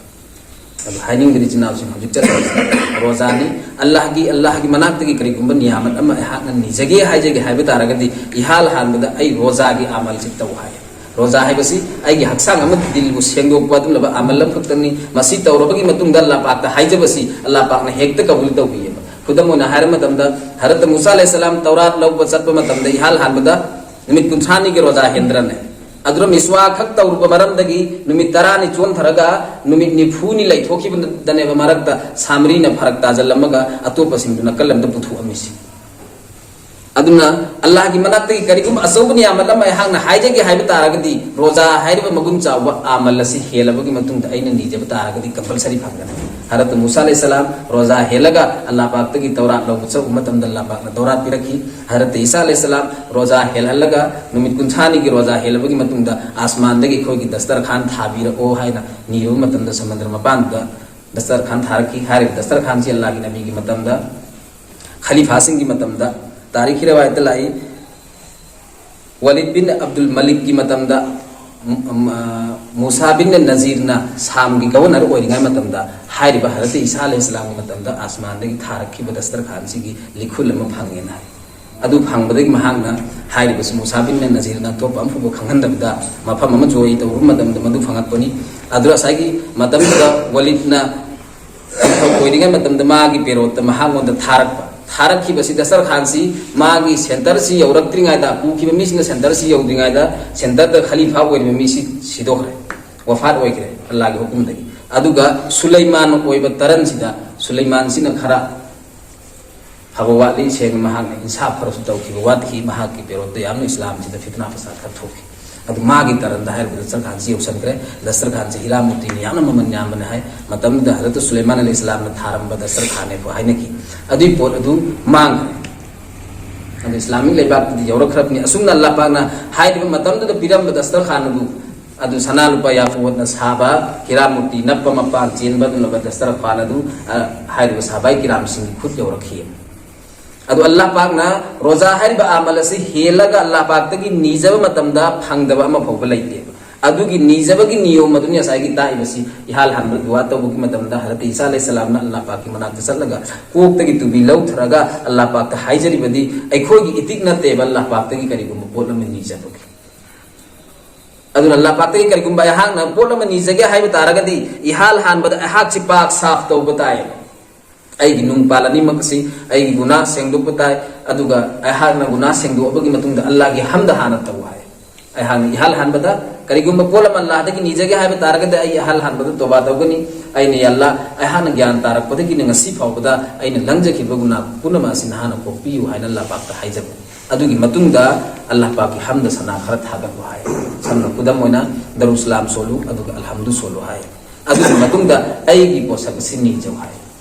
ꯑꯗꯨ ꯍꯥꯏꯅꯤꯡꯕꯗꯤ ꯏꯆꯤꯟ ꯏꯅꯥꯎꯁꯤꯡ ꯍꯧꯖꯤꯛ ꯆꯠꯂꯤꯕꯁꯤ ꯔꯣꯖꯥꯅꯤ꯫ ꯑꯜꯂꯥꯍꯒꯤ, ꯑꯜꯂꯥꯍꯒꯤ ꯃꯅꯥꯛꯇꯒꯤ ꯀꯔꯤꯒꯨꯝꯕ ꯅꯤꯌꯥꯃꯠ ꯑꯃ ꯑꯩꯍꯥꯛꯅ ꯅꯤꯖꯒꯦ ꯍꯥꯏꯖꯒꯦ ꯍꯥꯏꯕ ꯇꯥꯔꯒꯗꯤ ꯏꯍꯥꯟ ꯍꯥꯟꯕꯗ ꯑꯩ ꯔꯣꯖꯥꯒꯤ ꯑꯃꯜꯁꯤ ꯇꯧ ꯍꯥꯏ꯫ ꯔꯣꯖꯥ ꯍꯥꯏꯕꯁꯤ ꯑꯩꯒꯤ ꯍꯛꯆꯥꯡ ꯑꯃꯗꯤ ꯗꯤꯜꯕꯨ ꯁꯦꯡꯗꯣꯛꯄ ꯑꯗꯨꯒꯨꯝꯂꯕ ꯑꯃꯜ ꯑꯃꯈꯛꯇꯅꯤ꯫ ꯃꯁꯤ ꯇꯧꯔꯕꯒꯤ ꯃꯇꯨꯡꯗ ꯑꯜꯂꯥꯍ ꯄꯥꯛꯇ ꯍꯥꯏꯖꯕꯁꯤ ꯑꯜꯂꯥꯍ ꯄꯥꯛꯅ ꯍꯦꯛꯇ ꯀꯕꯨꯜ ꯇꯧꯕꯤꯌꯦꯕ꯫ ꯈꯨꯗꯝ ꯑꯣꯏꯅ ꯍꯥꯏꯔ ꯃꯇꯝꯗ ꯍꯔꯠꯇ ꯃꯨꯁꯥ ꯑꯂꯩꯍꯤ ꯁꯂꯥꯝ ꯇꯧꯔꯥꯠ ꯂꯧꯕ ꯆꯠꯄ ꯃꯇꯝꯗ ꯏꯍꯥꯟ ꯍꯥꯟꯕꯗ ꯅꯨꯃꯤꯠ ꯀꯨꯟꯊ꯭ꯔꯥꯅꯤꯒꯤ ꯔꯣꯖꯥ ꯍꯦꯟꯗ꯭ꯔꯅꯦ꯫ ꯑꯗꯨꯅ ꯃꯤꯁꯋꯥꯛ ꯈꯛ ꯇꯧꯔꯨꯕ ꯃꯔꯝꯗꯒꯤ ꯅꯨꯃꯤꯠ ꯇꯔꯥꯅꯤ ꯆꯣꯟꯊꯔꯒ ꯅꯨꯃꯤꯠ ꯅꯤꯐꯨꯅꯤ ꯂꯩꯊꯣꯛꯈꯤꯕꯗꯅꯦꯕ ꯃꯔꯛꯇ ꯁꯥꯃꯔꯤꯅ ꯐꯔꯛ ꯇꯥꯖꯜꯂꯝꯃꯒ ꯑꯇꯣꯞꯄꯁꯤꯡꯗꯨ ꯅꯥꯀꯜ ꯑꯃꯗ ꯄꯨꯊꯣꯛꯑꯝꯃꯤꯁꯤ꯫ ꯑꯗꯨꯅ ꯑꯜꯂꯥꯍꯒꯤ ꯃꯅꯥꯛꯇꯒꯤ ꯀꯔꯤꯒꯨꯝꯕ ꯑꯆꯧꯕ ꯅꯤꯌꯥꯃꯠ ꯑꯃ ꯑꯩꯍꯥꯛꯅ ꯍꯥꯏꯖꯒꯦ ꯍꯥꯏꯕ ꯇꯥꯔꯒꯗꯤ, ꯔꯣꯖꯥ ꯍꯥꯏꯔꯤꯕ ꯃꯒꯨꯟ ꯆꯥꯎꯕ ꯑꯃꯜ ꯑꯁꯤ ꯍꯦꯜꯂꯕꯒꯤ ꯃꯇꯨꯡꯗ ꯑꯩꯅ ꯅꯤꯖꯕ ꯇꯥꯔꯒꯗꯤ compulsory ꯐꯪꯒꯅꯤ꯫ ꯍꯔꯠ ꯃꯨꯁꯥ ꯑꯂꯩꯍꯤ ꯁꯂꯥꯝ ꯔꯣꯖꯥ ꯍꯦꯜꯂꯒ ꯑꯜꯂꯥꯍ ꯄꯥꯛꯇꯒꯤ ꯇꯧꯔꯥꯠ ꯂꯧꯕ ꯆꯠꯄ ꯃꯇꯝꯗ ꯑꯜꯂꯥꯍ ꯄꯥꯛꯅ ꯇꯧꯔꯥꯠ ꯄꯤꯔꯛꯈꯤ꯫ ꯍꯔꯠ ꯏꯁꯥ ꯑꯂꯩꯍꯤ ꯁꯂꯥꯝ ꯔꯣꯖꯥ ꯍꯦꯜꯍꯜꯂꯒ ꯅꯨꯃꯤꯠ ꯀꯨꯟꯊ꯭ꯔꯥꯅꯤꯒꯤ ꯔꯣꯖꯥ ꯍꯦꯜꯂꯕꯒꯤ ꯃꯇꯨꯡꯗ ꯑꯥꯁꯃꯥꯟꯗꯒꯤ ꯑꯩꯈꯣꯏꯒꯤ ꯗꯁꯇꯔꯈꯥꯟ ꯊꯥꯕꯤꯔꯛꯑꯣ ꯍꯥꯏꯅ ꯅꯤꯔꯨꯕ ꯃꯇꯝꯗ ꯁꯃꯨꯗ꯭ꯔ ꯃꯄꯥꯟꯗꯨꯗ ꯗꯁꯇꯔꯈꯥꯟ ꯊꯥꯔꯛꯈꯤ꯫ ꯍꯥꯏꯔꯤꯕ ꯗꯁꯇꯔꯈꯥꯟꯁꯤ ꯑꯜꯂꯥꯍꯒꯤ ꯅꯕꯤꯒꯤ ꯃꯇꯝꯗ, ꯈꯂꯤꯐꯥꯁꯤꯡꯒꯤ ꯃꯇꯝꯗ, ꯇꯥꯔꯤꯈꯀꯤ ꯔꯋꯥꯌꯠꯇ ꯂꯥꯛꯏ, ꯋꯥꯂꯤꯗ ꯕꯤꯟ ꯑꯕꯗꯨꯜ ꯃꯂꯤꯛꯀꯤ ꯃꯇꯝꯗ, ꯃꯨ-, ꯃ-, ꯃꯨꯁꯥ ꯕꯤꯟ ꯅꯖꯤꯔꯅ ꯁꯥꯝꯒꯤ ꯒꯕꯔꯅꯔ ꯑꯣꯏꯔꯤꯉꯩ ꯃꯇꯝꯗ ꯍꯥꯏꯔꯤꯕ ꯍꯔꯠ ꯏꯁꯥ ꯑꯂꯩꯍꯤ ꯁꯂꯥꯝꯒꯤ ꯃꯇꯝꯗ ꯑꯥꯁꯃꯥꯟꯗꯒꯤ ꯊꯥꯔꯛꯈꯤꯕ ꯗꯁꯇꯔꯈꯥꯟꯁꯤꯒꯤ ꯂꯤꯈꯨꯜ ꯑꯃ ꯐꯪꯉꯦꯅ ꯍꯥꯏ꯫ ꯑꯗꯨ ꯐꯪꯕꯗꯒꯤ ꯃꯍꯥꯛꯅ ꯍꯥꯏꯔꯤꯕꯁꯤ ꯃꯨꯁꯥ ꯕꯤꯟ ꯅꯖꯤꯔꯅ ꯑꯇꯣꯞꯄ ꯑꯃꯐꯥꯎꯕ ꯈꯪꯍꯟꯗꯕꯤꯗ ꯃꯐꯝ ꯑꯃ ꯖꯣꯏ ꯇꯧꯔꯨꯕ ꯃꯇꯝꯗ ꯃꯗꯨ ꯐꯪꯉꯛꯄꯅꯤ꯫ ꯑꯗꯨꯗ ꯉꯁꯥꯏꯒꯤ ꯃꯇꯝꯗꯨꯗ ꯋꯥꯂꯤꯗꯅ ꯅꯤꯡꯊꯧ ꯑꯣꯏꯔꯤꯉꯩ ꯃꯇꯝꯗ ꯃꯥꯒꯤ ꯄꯦꯔꯣꯠꯇ ꯃꯍꯥꯛꯉꯣꯟꯗ ꯊꯥꯔꯛꯄ, ꯊꯥꯔꯛꯈꯤꯕꯁꯤ ꯗꯁꯇꯔꯈꯥꯟꯁꯤ ꯃꯥꯒꯤ centreꯁꯤ ꯌꯧꯔꯛꯇ꯭ꯔꯤꯉꯩꯗ, ꯄꯨꯈꯤꯕ ꯃꯤꯁꯤꯅ centreꯁꯤ ꯌꯧꯗ꯭ꯔꯤꯉꯩꯗ centreꯗ ꯈꯂꯤꯐꯥ ꯑꯣꯏꯔꯤꯕ ꯃꯤꯁꯤ ꯁꯤꯗꯣꯛꯈ꯭ꯔꯦ, ꯋꯐꯥꯠ ꯑꯣꯏꯈ꯭ꯔꯦ ꯑꯜꯂꯥꯍꯒꯤ ꯍꯨꯀꯨꯝꯗꯒꯤ꯫ ꯑꯗꯨꯒ ꯁꯨꯂꯩꯃꯥꯟ ꯑꯣꯏꯕ ꯇꯔꯟꯁꯤꯗ, ꯁꯨꯂꯩꯃꯥꯟꯁꯤꯅ ꯈꯔ ꯐꯕ ꯋꯥꯠꯂꯤ, ꯁꯦꯡꯅ ꯃꯍꯥꯛꯅ ꯏꯟꯁꯥꯐ ꯈꯔꯁꯨ ꯇꯧꯈꯤꯕ ꯋꯥꯠꯈꯤ, ꯃꯍꯥꯛꯀꯤ ꯄꯦꯔꯣꯠꯇ ꯌꯥꯝꯅ ꯏꯁꯂꯥꯝꯁꯤꯗ ꯐꯤꯇꯅꯥ ꯐꯁꯥꯗ ꯈꯔ ꯊꯣꯛꯈꯤ꯫ ꯑꯗꯨ ꯃꯥꯒꯤ ꯇꯔꯟꯗ ꯍꯥꯏꯔꯤꯕ ꯗꯁꯇꯔꯈꯥꯟꯁꯤ ꯌꯧꯁꯟꯈ꯭ꯔꯦ꯫ ꯗꯁꯇꯔꯈꯥꯟꯁꯤ ꯍꯤꯔꯥ ꯃꯨꯔꯇꯤꯅ ꯌꯥꯝꯅ ꯃꯃꯜ ꯌꯥꯝꯕꯅꯤ ꯍꯥꯏ꯫ ꯃꯇꯝꯗꯨꯗ ꯍꯖꯔꯠ ꯁꯨꯂꯩꯃꯥꯟ ꯑꯂꯩꯍꯤ ꯏꯁꯂꯥꯝꯅ ꯊꯥꯔꯝꯕ ꯗꯁꯇꯔꯈꯥꯟꯅꯦꯕꯨ ꯍꯥꯏꯅꯈꯤ꯫ ꯑꯗꯨꯒꯤ ꯄꯣꯠ ꯑꯗꯨ ꯃꯥꯡꯈ꯭ꯔꯦ꯫ ꯑꯗꯨ ꯏꯁꯂꯥꯃꯤꯛ ꯂꯩꯕꯥꯛꯇꯗꯤ ꯌꯧꯔꯛꯈ꯭ꯔꯕꯅꯤ꯫ ꯑꯁꯨꯝꯅ ꯑꯜꯂꯥꯍ ꯄꯥꯛꯅ ꯍꯥꯏꯔꯤꯕ ꯃꯇꯝꯗꯨꯗ ꯄꯤꯔꯝꯕ ꯗꯁꯇꯔꯈꯥꯟ ꯑꯗꯨ, ꯑꯗꯨ ꯁꯅꯥ ꯂꯨꯄꯥ ꯌꯥꯄꯣꯠꯅ ꯁꯥꯕ, ꯍꯤꯔꯥ ꯃꯨꯔꯇꯤ ꯅꯞꯄ ꯃꯄꯥꯟ ꯆꯦꯟꯕ ꯑꯗꯨꯒꯨꯝꯂꯕ ꯗꯁꯇꯔꯈꯥꯟ ꯑꯗꯨ, ꯑ, ꯍꯥꯏꯔꯤꯕ ꯁꯥꯕꯥꯏ ꯀꯤꯔꯥꯝꯁꯤꯡꯒꯤ ꯈꯨꯠ ꯌꯧꯔꯛꯈꯤ꯫ ꯑꯗꯨ ꯑꯜꯂꯥꯍ ꯄꯥꯛꯅ ꯔꯣꯖꯥ ꯍꯥꯏꯔꯤꯕ ꯑꯃꯜ ꯑꯁꯤ ꯍꯦꯜꯂꯒ ꯑꯜꯂꯥꯍ ꯄꯥꯛꯇꯒꯤ ꯅꯤꯖꯕ ꯃꯇꯝꯗ ꯐꯪꯗꯕ ꯑꯃ ꯐꯥꯎꯕ ꯂꯩꯇꯦꯕ꯫ ꯑꯗꯨꯒꯤ ꯅꯤꯖꯕꯒꯤ ꯅꯤꯌꯣꯝ ꯑꯗꯨꯅꯤ ꯉꯁꯥꯏꯒꯤ ꯇꯥꯛꯏꯕꯁꯤ꯫ ꯏꯍꯥꯜ ꯍꯥꯟꯕ ꯗꯨꯋꯥ ꯇꯧꯕꯒꯤ ꯃꯇꯝꯗ ꯍꯖꯔꯠ ꯏꯁꯥ ꯑꯂꯩꯍꯤ ꯁꯂꯥꯝꯅ ꯑꯜꯂꯥꯍ ꯄꯥꯛꯀꯤ ꯃꯅꯥꯛꯇ ꯆꯠꯂꯒ ꯀꯣꯛꯇꯒꯤ ꯇꯨꯕꯤ ꯂꯧꯊꯔꯒ ꯑꯜꯂꯥꯍ ꯄꯥꯛꯇ ꯍꯥꯏꯖꯔꯤꯕꯗꯤ, ꯑꯩꯈꯣꯏꯒꯤ ꯏꯇꯤꯛ ꯅꯠꯇꯦꯕ ꯑꯜꯂꯥꯍ ꯄꯥꯛꯇꯒꯤ ꯀꯔꯤꯒꯨꯝꯕ ꯄꯣꯠ ꯑꯃ ꯅꯤꯖꯕꯒꯤ꯫ ꯑꯗꯨꯅ ꯑꯜꯂꯥꯍ ꯄꯥꯛꯇꯒꯤ ꯀꯔꯤꯒꯨꯝꯕ ꯑꯩꯍꯥꯛꯅ ꯄꯣꯠ ꯑꯃ ꯅꯤꯖꯒꯦ ꯍꯥꯏꯕ ꯇꯥꯔꯒꯗꯤ, ꯏꯍꯥꯜ ꯍꯥꯟꯕꯗ ꯑꯩꯍꯥꯛꯁꯤ ꯄꯥꯛ ꯁꯥꯐ ꯇꯧꯕ ꯇꯥꯏ꯫ ꯑꯩꯒꯤ ꯅꯨꯡ ꯄꯥꯜ ꯑꯅꯤꯃꯛ ꯑꯁꯤ ꯑꯩꯒꯤ ꯒꯨꯅꯥ ꯁꯦꯡꯗꯣꯛꯄ ꯇꯥꯏ꯫ ꯑꯗꯨꯒ ꯑꯩꯍꯥꯛꯅ ꯒꯨꯅꯥ ꯁꯦꯡꯗꯣꯛꯑꯕꯒꯤ ꯃꯇꯨꯡꯗ ꯑꯜꯂꯥꯍꯒꯤ ꯍꯝꯗ ꯍꯥꯟꯅ ꯇꯧ ꯍꯥꯏ꯫ ꯑꯩꯍꯥꯛꯅ ꯏꯍꯥꯟ ꯍꯥꯟꯕꯗ ꯀꯔꯤꯒꯨꯝꯕ ꯄꯣꯠ ꯑꯃ ꯑꯜꯂꯥꯍꯗꯒꯤ ꯅꯤꯖꯒꯦ ꯍꯥꯏꯕ ꯇꯥꯔꯒꯗꯤ, ꯑꯩ ꯏꯍꯥꯟ ꯍꯥꯟꯕꯗ ꯇꯣꯕꯥ ꯇꯧꯒꯅꯤ꯫ ꯑꯩꯅ, "ꯌꯥ ꯑꯜꯂꯥꯍ, ꯑꯩꯍꯥꯛꯅ ꯒ꯭ꯌꯥꯟ ꯇꯥꯔꯛꯄꯗꯒꯤꯅ ꯉꯁꯤ ꯐꯥꯎꯕꯗ ꯑꯩꯅ ꯂꯪꯖꯈꯤꯕ ꯒꯨꯅꯥꯍ ꯄꯨꯝꯅꯃꯛ ꯑꯁꯤ ꯅꯍꯥꯛꯅ ꯀꯣꯛꯄꯤꯌꯨ" ꯍꯥꯏꯅ ꯑꯜꯂꯥꯍ ꯄꯥꯛꯇ ꯍꯥꯏꯖꯕꯅꯤ꯫ ꯑꯗꯨꯒꯤ ꯃꯇꯨꯡꯗ ꯑꯜꯂꯥꯍ ꯄꯥꯛꯀꯤ ꯍꯝꯗ ꯁꯅꯥ ꯈꯔ ꯊꯥꯒꯠꯂꯨ ꯍꯥꯏ꯫ ꯁꯝꯅ ꯈꯨꯗꯝ ꯑꯣꯏꯅ ꯗꯔꯨꯁ ꯁꯂꯥꯝ ꯁꯣꯜꯂꯨ, ꯑꯗꯨꯒ ꯑꯜꯍꯝꯗꯨ ꯁꯣꯜꯂꯨ ꯍꯥꯏ꯫ ꯑꯗꯨꯒꯤ ꯃꯇꯨꯡꯗ ꯑꯩꯒꯤ ꯄꯣꯠꯁꯛ ꯑꯁꯤ ꯅꯤꯖꯧ ꯍꯥꯏ꯫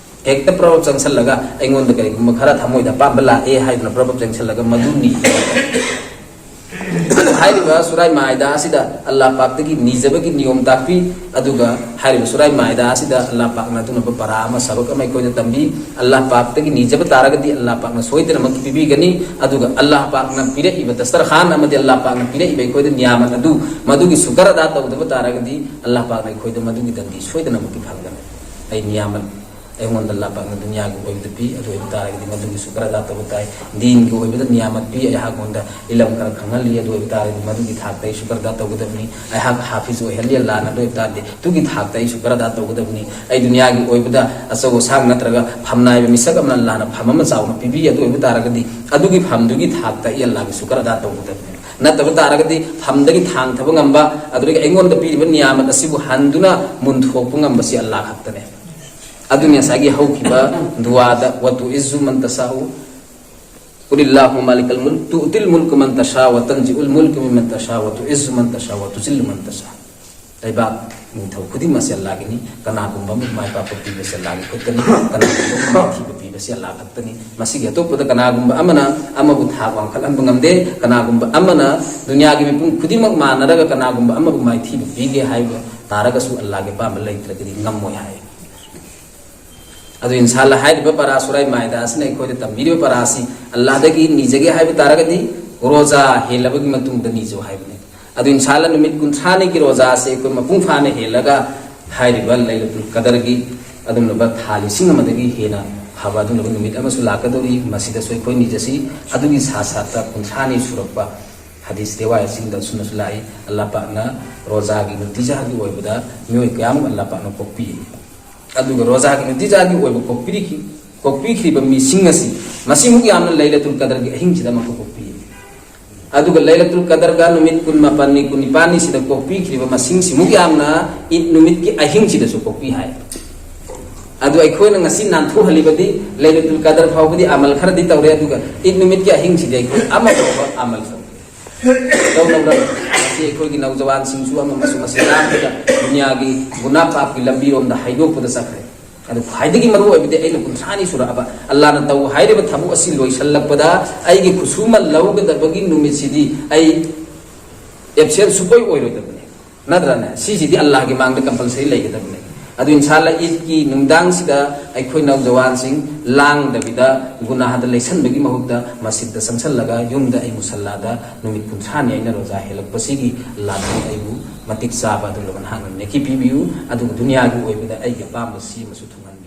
ꯍꯦꯛꯇ ꯄ꯭ꯔꯚꯞ ꯆꯪꯁꯜꯂꯒ ꯑꯩꯉꯣꯟꯗ ꯀꯔꯤꯒꯨꯝꯕ ꯈꯔ ꯊꯃꯣꯏꯗ ꯑꯄꯥꯝꯕ ꯂꯥꯛꯑꯦ ꯍꯥꯏꯗꯨꯅ ꯄ꯭ꯔꯚꯞ ꯆꯪꯁꯜꯂꯒ ꯃꯗꯨ ꯅꯤꯖꯧ꯫ ꯍꯥꯏꯔꯤꯕ ꯁꯨꯔꯥꯏ ꯃꯥꯏꯗꯥ ꯑꯁꯤꯗ ꯑꯜꯂꯥꯍ ꯄꯥꯛꯇꯒꯤ ꯅꯤꯖꯕꯒꯤ ꯅꯤꯌꯣꯝ ꯇꯥꯛꯄꯤ꯫ ꯑꯗꯨꯒ ꯍꯥꯏꯔꯤꯕ ꯁꯨꯔꯥꯏ ꯃꯥꯏꯗꯥ ꯑꯁꯤꯗ ꯑꯜꯂꯥꯍ ꯄꯥꯛꯅ ꯑꯗꯨꯅꯕ ꯄꯔꯥ ꯑꯃ, ꯁꯔꯨꯛ ꯑꯃ ꯑꯩꯈꯣꯏꯗ ꯇꯝꯕꯤ꯫ ꯑꯜꯂꯥꯍ ꯄꯥꯛꯇꯒꯤ ꯅꯤꯖꯕ ꯇꯥꯔꯒꯗꯤ ꯑꯜꯂꯥꯍ ꯄꯥꯛꯅ ꯁꯣꯏꯗꯅꯃꯛ ꯄꯤꯕꯤꯒꯅꯤ꯫ ꯑꯗꯨꯒ ꯑꯜꯂꯥꯍ ꯄꯥꯛꯅ ꯄꯤꯔꯛꯏꯕ ꯗꯁꯇꯔꯈꯥꯟ ꯑꯃꯗꯤ ꯑꯜꯂꯥꯍ ꯄꯥꯛꯅ ꯄꯤꯔꯛꯏꯕ ꯑꯩꯈꯣꯏꯗ ꯅꯤꯌꯥꯃꯠ ꯑꯗꯨ, ꯃꯗꯨꯒꯤ ꯁꯨꯀꯔ ꯑꯗꯥ ꯇꯧꯗꯕ ꯇꯥꯔꯒꯗꯤ ꯑꯜꯂꯥꯍ ꯄꯥꯛꯅ ꯑꯩꯈꯣꯏꯗ ꯃꯗꯨꯒꯤ ꯗꯟꯗꯤ ꯁꯣꯏꯗꯅꯃꯛꯀꯤ ꯐꯪꯒꯅꯤ꯫ ꯑꯩ ꯅꯤꯌꯥꯃꯠ ꯑꯩꯉꯣꯟꯗ ꯑꯜꯂꯥꯍ ꯄꯥꯛꯅ ꯗꯨꯅꯤꯌꯥꯒꯤ ꯑꯣꯏꯕꯗ ꯄꯤ, ꯑꯗꯨ ꯑꯣꯏꯕ ꯇꯥꯔꯒꯗꯤ ꯃꯗꯨꯒꯤ ꯁꯨꯀꯔ ꯑꯗꯥ ꯇꯧꯕ ꯇꯥꯏ꯫ ꯗꯤꯟꯒꯤ ꯑꯣꯏꯕꯗ ꯅꯤꯌꯥꯃꯠ ꯄꯤ, ꯑꯩꯍꯥꯛꯉꯣꯟꯗ ꯏꯂꯝ ꯈꯔ ꯈꯪꯍꯜꯂꯤ, ꯑꯗꯨ ꯑꯣꯏꯕ ꯇꯥꯔꯒꯗꯤ ꯃꯗꯨꯒꯤ ꯊꯥꯛꯇ ꯑꯩ ꯁꯨꯀꯔ ꯑꯗꯥ ꯇꯧꯒꯗꯕꯅꯤ꯫ ꯑꯩꯍꯥꯛ ꯍꯥꯐꯤꯖ ꯑꯣꯏꯍꯜꯂꯤ ꯑꯜꯂꯥꯍꯅ, ꯑꯗꯨ ꯑꯣꯏꯕ ꯇꯥꯔꯗꯤ ꯑꯗꯨꯒꯤ ꯊꯥꯛꯇ ꯑꯩ ꯁꯨꯀꯔ ꯑꯗꯥ ꯇꯧꯒꯗꯕꯅꯤ꯫ ꯑꯩ ꯗꯨꯅꯤꯌꯥꯒꯤ ꯑꯣꯏꯕꯗ ꯑꯆꯧ ꯑꯁꯥꯡ ꯅꯠꯇ꯭ꯔꯒ ꯐꯝꯅꯥꯏꯕ ꯃꯤꯁꯛ ꯑꯃꯅ ꯑꯜꯂꯥꯍꯅ ꯐꯝ ꯑꯃ ꯆꯥꯎꯅ ꯄꯤꯕꯤ, ꯑꯗꯨ ꯑꯣꯏꯕ ꯇꯥꯔꯒꯗꯤ ꯑꯗꯨꯒꯤ ꯐꯝꯗꯨꯒꯤ ꯊꯥꯛꯇ ꯑꯩ ꯑꯜꯂꯥꯍꯒꯤ ꯁꯨꯀꯔ ꯑꯗꯥ ꯇꯧꯒꯗꯕꯅꯤ꯫ ꯅꯠꯇꯕ ꯇꯥꯔꯒꯗꯤ ꯐꯝꯗꯒꯤ ꯊꯥꯡꯊꯕ ꯉꯝꯕ, ꯑꯗꯨꯗꯒꯤ ꯑꯩꯉꯣꯟꯗ ꯄꯤꯔꯤꯕ ꯅꯤꯌꯥꯃꯠ ꯑꯁꯤꯕꯨ ꯍꯟꯗꯨꯅ ꯃꯨꯟꯊꯣꯛꯄ ꯉꯝꯕꯁꯤ ꯑꯜꯂꯥꯍ ꯈꯛꯇꯅꯦ꯫ ꯑꯗꯨꯅꯤ ꯉꯁꯥꯏꯒꯤ ꯍꯧꯈꯤꯕ ꯗꯨꯋꯥꯗ, "وتعز من تشاء، قل اللهم مالك الملك، تؤتي الملك من تشاء، وتنزع الملك ممن تشاء، وتعز من تشاء، وتذل من تشاء"꯫ ꯂꯩꯕꯥꯛ ꯅꯤꯡꯊꯧ ꯈꯨꯗꯤꯡꯃꯛ ꯑꯁꯤ ꯑꯜꯂꯥꯍꯒꯤꯅꯤ꯫ ꯀꯅꯥꯒꯨꯝꯕ ꯑꯃꯕꯨ ꯃꯥꯏ ꯄꯥꯛꯄ ꯄꯤꯕꯁꯤ ꯑꯜꯂꯥꯍꯒꯤ ꯈꯨꯠꯇꯅꯤ, ꯀꯅꯥꯒꯨꯝꯕ ꯑꯃꯕꯨ ꯃꯥꯏꯊꯤꯕ ꯄꯤꯕꯁꯤ ꯑꯜꯂꯥꯍ ꯈꯛꯇꯅꯤ꯫ ꯃꯁꯤꯒꯤ ꯑꯇꯣꯞꯄꯗ ꯀꯅꯥꯒꯨꯝꯕ ꯑꯃꯅ ꯑꯃꯕꯨ ꯊꯥꯛ ꯋꯥꯡꯈꯠꯍꯟꯕ ꯉꯝꯗꯦ꯫ ꯀꯅꯥꯒꯨꯝꯕ ꯑꯃꯅ ꯗꯨꯅꯤꯌꯥꯒꯤ ꯃꯤꯄꯨꯝ ꯈꯨꯗꯤꯡꯃꯛ ꯃꯥꯟꯅꯔꯒ ꯀꯅꯥꯒꯨꯝꯕ ꯑꯃꯕꯨ ꯃꯥꯏꯊꯤꯕ ꯄꯤꯒꯦ ꯍꯥꯏꯕ ꯇꯥꯔꯒꯁꯨ ꯑꯜꯂꯥꯍꯒꯤ ꯑꯄꯥꯝꯕ ꯂꯩꯇ꯭ꯔꯒꯗꯤ ꯉꯝꯃꯣꯏ ꯍꯥꯏ꯫ ꯑꯗꯨ ꯏꯟꯁꯥ ꯑꯜꯂꯥꯍ ꯍꯥꯏꯔꯤꯕ ꯄꯔꯥ ꯁꯨꯔꯥꯏ ꯃꯥꯏꯗꯥ ꯑꯁꯤꯅ ꯑꯩꯈꯣꯏꯗ ꯇꯝꯕꯤꯔꯤꯕ ꯄꯔꯥ ꯑꯁꯤ ꯑꯜꯂꯥꯍꯗꯒꯤ ꯅꯤꯖꯒꯦ ꯍꯥꯏꯕ ꯇꯥꯔꯒꯗꯤ ꯔꯣꯖꯥ ꯍꯦꯜꯂꯕꯒꯤ ꯃꯇꯨꯡꯗ ꯅꯤꯖꯧ ꯍꯥꯏꯕꯅꯤ꯫ ꯑꯗꯨ ꯏꯟꯁꯥ ꯑꯜꯂꯥꯍ ꯅꯨꯃꯤꯠ ꯀꯨꯟꯊ꯭ꯔꯥꯅꯤꯒꯤ ꯔꯣꯖꯥ ꯑꯁꯤ ꯑꯩꯈꯣꯏ ꯃꯄꯨꯡ ꯐꯥꯅ ꯍꯦꯜꯂꯒ ꯍꯥꯏꯔꯤꯕ ꯂꯩꯂꯇꯨꯜ ꯀꯗꯔꯒꯤ ꯑꯗꯨꯒꯨꯝꯂꯕ ꯊꯥ ꯂꯤꯁꯤꯡ ꯑꯃꯗꯒꯤ ꯍꯦꯟꯅ ꯐꯕ ꯑꯗꯨꯒꯨꯝꯂꯕ ꯅꯨꯃꯤꯠ ꯑꯃꯁꯨ ꯂꯥꯛꯀꯗꯧꯔꯤ꯫ ꯃꯁꯤꯗꯁꯨ ꯑꯩꯈꯣꯏ ꯅꯤꯖꯁꯤ꯫ ꯑꯗꯨꯒꯤ ꯁꯥ ꯁꯥꯠꯇ ꯀꯨꯟꯊ꯭ꯔꯥꯅꯤ ꯁꯨꯔꯛꯄ ꯍꯗꯤꯁ ꯔꯦꯋꯥꯌꯠꯁꯤꯡꯗ ꯑꯁꯨꯝꯅꯁꯨ ꯂꯥꯛꯏ, ꯑꯜꯂꯥꯍ ꯄꯥꯛꯅ ꯔꯣꯖꯥꯒꯤ ꯅꯨꯡꯇꯤꯖꯥꯒꯤ ꯑꯣꯏꯕꯗ ꯃꯤꯑꯣꯏ ꯀꯌꯥꯃꯨꯛ ꯑꯜꯂꯥꯍ ꯄꯥꯛꯅ ꯀꯣꯛꯄꯤ꯫ ꯑꯗꯨꯒ ꯔꯣꯖꯥꯒꯤ ꯅꯨꯡꯇꯤꯖꯥꯒꯤ ꯑꯣꯏꯕ ꯀꯣꯛꯄꯤꯔꯤꯈꯤ-, ꯀꯣꯛꯄꯤꯈꯤꯕ ꯃꯤꯁꯤꯡ ꯑꯁꯤ ꯃꯁꯤꯃꯨꯛ ꯌꯥꯝꯅ ꯂꯩꯂꯇꯨꯜ ꯀꯗꯔꯒꯤ ꯑꯍꯤꯡꯁꯤꯗ ꯑꯃꯨꯛꯀ ꯀꯣꯛꯄꯤ꯫ ꯑꯗꯨꯒ ꯂꯩꯂꯇꯨꯜ ꯀꯗꯔꯒ ꯅꯨꯃꯤꯠ ꯀꯨꯟ ꯃꯥꯄꯟꯅꯤ, ꯀꯨꯟ ꯅꯤꯄꯥꯟꯅꯤ ꯁꯤꯗ ꯀꯣꯛꯄꯤꯈ꯭ꯔꯤꯕ ꯃꯁꯤꯡꯁꯤꯃꯨꯛ ꯌꯥꯝꯅ ꯏꯗ ꯅꯨꯃꯤꯠꯀꯤ ꯑꯍꯤꯡꯁꯤꯗꯁꯨ ꯀꯣꯛꯄꯤ ꯍꯥꯏ꯫ ꯑꯗꯨ ꯑꯩꯈꯣꯏꯅ ꯉꯁꯤ ꯅꯥꯟꯊꯣꯛꯍꯜꯂꯤꯕꯗꯤ ꯂꯩꯂꯇꯨꯜ ꯀꯗꯔ ꯐꯥꯎꯕꯗꯤ ꯑꯃꯜ ꯈꯔꯗꯤ ꯇꯧꯔꯦ, ꯑꯗꯨꯒ ꯏꯗ ꯅꯨꯃꯤꯠꯀꯤ ꯑꯍꯤꯡꯁꯤꯗꯤ ꯑꯩꯈꯣꯏ ꯑꯃ ꯐꯥꯎꯕ ꯑꯃꯜ ꯇꯧꯗꯦ꯫ ꯇꯧꯗꯕ꯭ꯔꯥ? ꯉꯁꯤ ꯑꯩꯈꯣꯏꯒꯤ ꯅꯧꯖꯋꯥꯟꯁꯤꯡꯁꯨ ꯑꯃ ꯑꯃꯁꯨ ꯃꯁꯤ ꯂꯥꯡꯕꯗ ꯗꯨꯅꯤꯌꯥꯒꯤ ꯒꯨꯅꯥ ꯄꯥꯞꯀꯤ ꯂꯝꯕꯤꯔꯣꯝꯗ ꯍꯥꯏꯗꯣꯛꯄꯗ ꯆꯠꯈ꯭ꯔꯦ꯫ ꯑꯗꯨ ꯈ꯭ꯋꯥꯏꯗꯒꯤ ꯃꯔꯨ ꯑꯣꯏꯕꯗꯤ ꯑꯩꯅ ꯀꯨꯟꯊ꯭ꯔꯥꯅꯤ ꯁꯨꯔꯛꯑꯕ ꯑꯜꯂꯥꯅ ꯇꯧ ꯍꯥꯏꯔꯤꯕ ꯊꯕꯛ ꯑꯁꯤ ꯂꯣꯏꯁꯤꯜꯂꯛꯄꯗ ꯑꯩꯒꯤ ꯈꯨꯠꯁꯨꯃꯟ ꯂꯧꯒꯗꯕꯒꯤ ꯅꯨꯃꯤꯠꯁꯤꯗꯤ ꯑꯩ ꯑꯦꯕꯁꯦꯟ ꯁꯨꯛꯑꯣꯏ ꯑꯣꯏꯔꯣꯏꯗꯕꯅꯤ꯫ ꯅꯠꯇ꯭ꯔꯅꯦ? ꯁꯤꯁꯤꯗꯤ ꯑꯜꯂꯥꯍꯒꯤ ꯃꯥꯡꯗ ꯀꯝꯄꯜꯁꯔꯤ ꯂꯩꯒꯗꯕꯅꯤ꯫ ꯑꯗꯨ ꯏꯟꯁꯥꯜꯂꯥ ꯏꯗꯀꯤ ꯅꯨꯡꯗꯥꯡꯁꯤꯗ ꯑꯩꯈꯣꯏ ꯅꯧꯖꯋꯥꯟꯁꯤꯡ ꯂꯥꯡꯗꯕꯤꯗ ꯒꯨꯅꯥꯍꯗ ꯂꯩꯁꯟꯕꯒꯤ ꯃꯍꯨꯠꯇ ꯃꯁꯖꯤꯗꯇ ꯆꯪꯁꯜꯂꯒ ꯌꯨꯝꯗ ꯑꯩ ꯃꯨꯁꯜꯂꯥꯗ ꯅꯨꯃꯤꯠ ꯀꯨꯟꯊ꯭ꯔꯥꯅꯤ ꯑꯩꯅ ꯔꯣꯖꯥ ꯍꯦꯜꯂꯛꯄꯁꯤꯒꯤ ꯂꯥꯟꯐꯝ ꯑꯩꯕꯨ ꯃꯇꯤꯛ ꯆꯥꯕ ꯑꯗꯨꯒ ꯅꯍꯥꯛꯅ ꯅꯦꯀꯤ ꯄꯤꯕꯤꯌꯨ꯫ ꯑꯗꯨꯒ ꯗꯨꯅꯤꯌꯥꯒꯤ ꯑꯣꯏꯕꯗ ꯑꯩꯒꯤ ꯑꯄꯥꯝꯕ ꯁꯤ ꯑꯃꯁꯨ ꯊꯨꯡꯍꯟꯕꯤꯌꯨ꯫